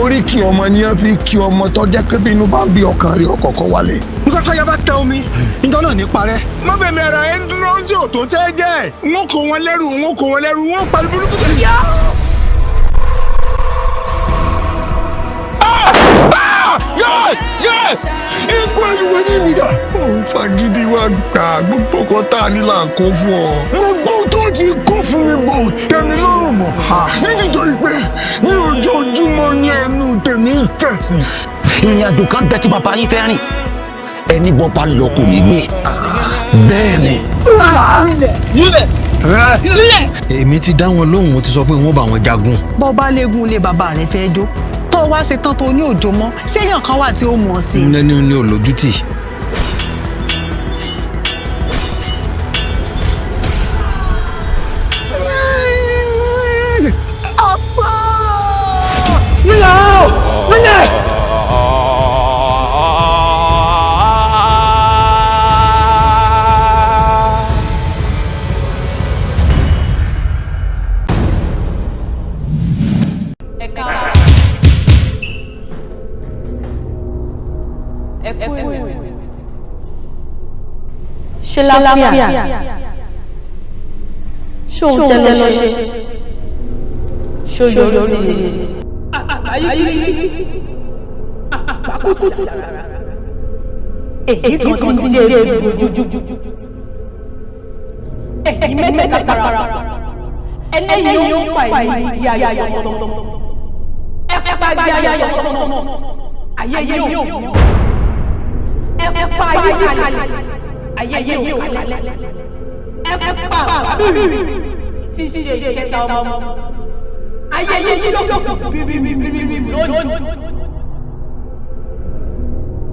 Orí kí ọmọ ni wọ́n fi kí ọmọ tó jẹ́ pé bínú bá ń bí ọkàn rí ọkọ̀ọ̀kọ̀ wálé. Ìjọ tó yá bá tẹ omi, ìjọ náà ní parẹ́. Má bẹ̀mí ara ẹ ń dúró sí òtó tẹ́ jẹ́. N ó kó wọn lẹ́rù, n ó kó wọn lẹ́rù, n ó parí burúkú tó yá. Ikú ẹ̀yìnwó ní ìnìyà. Òun fagídí wá gbà gbogbo kan tá a ní là ń kó fún ọ. Gbogbo tó ti kó fún mi bò tẹ́mi lọ́rùn mọ́. Nítorí pé ní ojoojúmọ́ ní ẹnu tèmi ń fẹ̀ sí. Ìrìn àjò kan bẹ tí bàbá yín fẹ́ rìn, ẹni bọ́ bá lọ kò ní gbé, bẹ́ẹ̀ ni. Èmi ti dá wọn lóhùn, mo ti sọ pé wọn bá wọn jagun. Bọ́ bá léegun ilé bàbá rẹ̀ fẹ́ jó, tó wá ṣe tán tó ní òjò mọ́, séèyàn kan wà tí ó mọ̀ sí i. Ní ní olójútì. Ṣe láfíà, ṣó ń tẹ́lẹ̀ lọ ṣe, ṣó yọrí rere. Èyí kan ti jẹ́ ojú, èyí mẹ́tẹ̀ẹ̀ta tara, ẹlẹ́yìn yóò pa èyí di ayọ̀ tọ̀tọ̀, ẹ pa di ayọ̀ tọ̀tọ̀, ayé yóò ẹ pa ayé kalẹ̀, ayé yóò kalẹ̀, ẹ pa bíbí tí ṣe ìkẹta ọmọ, ayé yóò bíbí lónìí.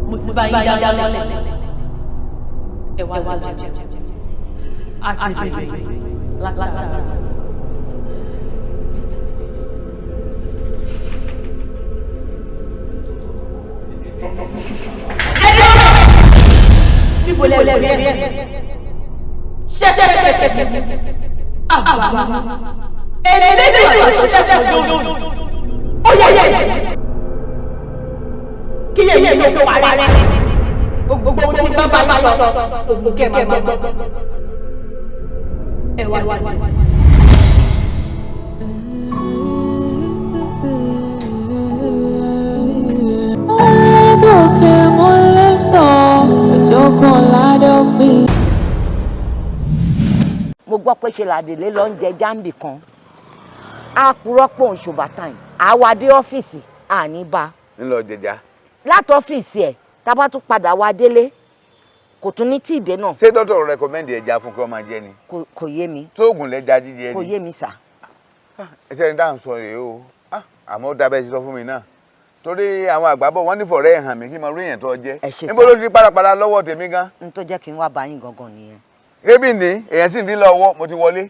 Mo sì bá yín dálẹ̀, ẹ wá wá jẹ àti bèrè látara. Níbo lẹ rí ẹ? Ṣẹṣẹṣẹṣẹ àbá ẹlẹ́dẹ̀ ṣẹṣẹ ó yẹ yẹ kí yẹ yẹ yóò parẹ́, gbogbo tí bàbá yìí sọ gbogbo kẹ́ máa gbọ́, ẹ wá wá jẹ. Gòkè mo lè sọ ọjọ́ kan ládọ́pin. Mo gbọ́ pé ṣe làdèlé lọ ń jẹ jáǹbì kan, á purọ́ pò ń ṣòbà táìm, àwa dé ọ́fíìsì àní bá. Ńlọ jẹjà. Láti ọ́fíìsì ẹ̀ tá a bá tún padà wá délé, kò tún ní tí ì dé náà. Ṣé dọ́tọ̀ rẹkọmẹ́ndì ẹja fún kí wọ́n máa jẹ ni. Kò yé mi. Tóògùn lẹ́ja jíjẹ ni. Kò yé mi sà. Ẹsẹ̀ ní dáhùn sọ rèé o, àmọ́ ó dábẹ́ sí sọ fún mi náà, torí àwọn àgbà bọ̀ wọ́n ní fọ̀rẹ́ hàn mí kí n máa rí èèyàn tó jẹ́. Níbo ló ti pálapàla lọ́wọ́ tèmi gan. N tó jẹ́ kí n wá bá yín gangan nìyẹn. Kébì ní èèyàn sì ń dín lọ́wọ́, mo ti wọlé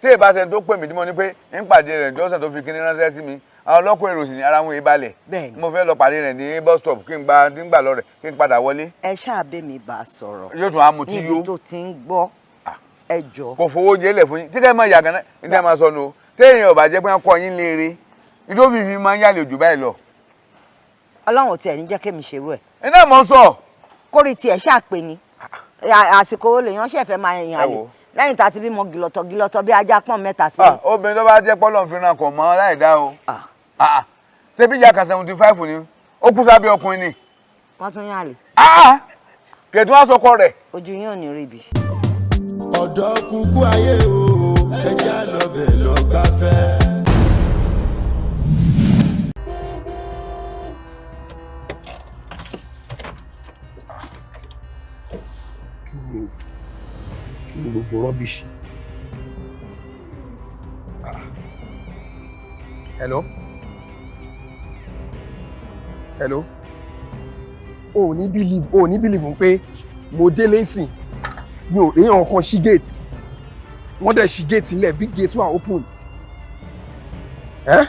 tí èèbá ṣe tó pè mí tí mo ní pé ń pàdé rẹ̀ jọ́sàn tó fi kíní ránṣẹ́ sí mi, àwọn ọlọ́kọ̀ èrò sì ní ara wọn ìbalẹ̀, mo fẹ́ lọ pàdé rẹ̀ ní bus stop kí n gba tí ń gbà lọ rẹ̀ kí n padà wọlé. Ẹ ṣáà bẹ́ mi bá a sọ̀rọ̀. Yóò tún á mutí yó. Níbi tó ti ń gbọ́, ẹ jọ. Kò fowó oúnjẹ lẹ̀ fún yín tí kẹ́ ẹ máa yàgàn náà ní tẹ́ ẹ máa sọnù o, téèyàn ò bá jẹ́ pé wọ́n kọ́ yín léere ìdófin fi máa ń yàlè jù báyìí lọ. Ọlọ́run ò tiẹ̀ ní jẹ́ kémi ṣerú ẹ̀. Iná mọ̀ ń sọ. Kórìí tiẹ̀ ṣàpè ni àsìkò olè yẹn ṣẹ̀fẹ̀ máa yàn àlè lẹ́yìn tá a ti bímọ gìlọ̀tọ̀ gìlọ̀tọ̀ bí ajá pọ̀n mẹ́ta sí. Obìnrin tó bá jẹ́ pọ́lọ̀ fi ran kọ̀ mọ́ láì dá o. Ṣebí ìyá kan 75 ni ó kú sábẹ́ ọkùnrin ni. Wọ́n tún yàn àlè. Kẹ̀tún wá sọkọ rẹ̀. Ojú yín ò ní rí ibi. Ọ̀dọ́ kúkú ayé o, ẹja lọ́bẹ̀ lọ́gbàfẹ́. Gbogbo rubbish. Hello? Hello? O ò ní believe, o ò ní believe pé mo délé sìn, mi ò ríyàn kan ṣí gate. Wọ́n dẹ̀ ṣí gate nílẹ̀, big gate wà open. Ẹ́?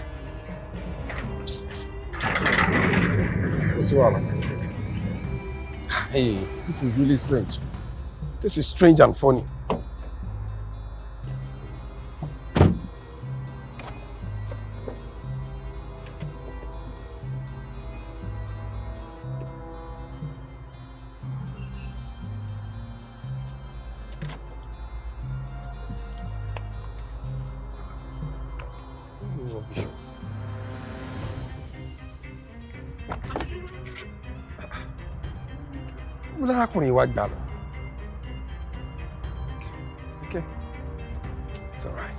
Kò sí wàhálà. Hey, this is really strange. This is strange and funny. Mo lárakùnrin wa gbà lọ. Okay, it's all right.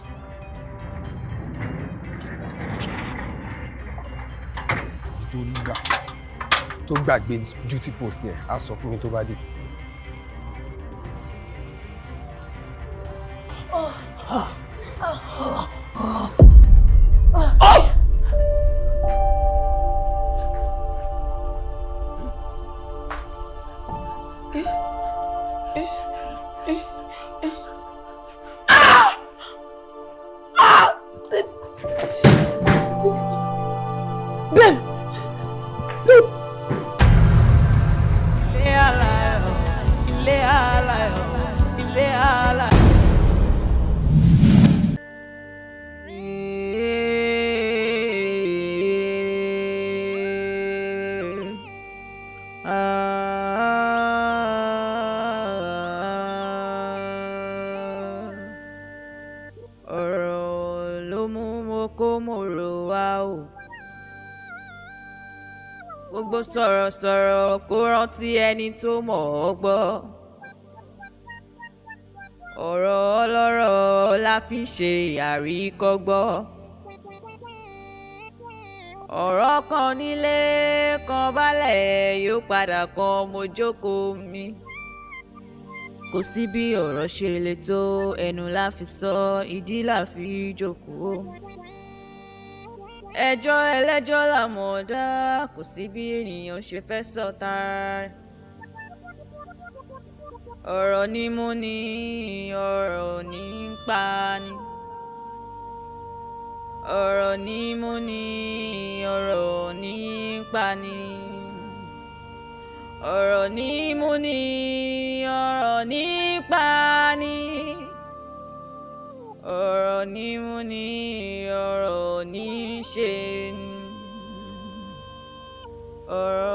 Tó gbà tó gbàgbé duty post yẹn á sọ fún mi tó bá dé. Babe! Babe! Ilé aláyọ̀, ilé aláyọ̀, ilé aláyọ̀. Ọ̀rọ̀ ló mú mo kó mo rò wá o. Gbogbo sọ̀rọ̀sọ̀rọ̀ kó rántí ẹni tó mọ̀ ọ́ gbọ́. Ọ̀rọ̀ ọlọ́rọ̀ la fi ń ṣe àríkọ́gbọ́. Ọ̀rọ̀ kan nílé kan balẹ̀ yóò padà kan mo jókòó mi. Kò sí bí ọ̀rọ̀ ṣe le tó, ẹnu la fi sọ, ìdí la fi jókòó. Ẹjọ́ ẹlẹ́jọ́ là mọ̀ dá, kò sí bí ènìyàn ṣe fẹ́ sọ tara rẹ̀. Ọ̀rọ̀ ni mú ni, ọ̀rọ̀ ní ń pa ni. Ọ̀rọ̀ ni mú ni, ọ̀rọ̀ ní ń pa ni. Ọ̀rọ̀ ní mú ni, ọ̀rọ̀ ní ń pa ni. Ọ̀rọ̀ ní mú ni, ọ̀rọ̀ ní í ṣe ni. Ọ̀rọ̀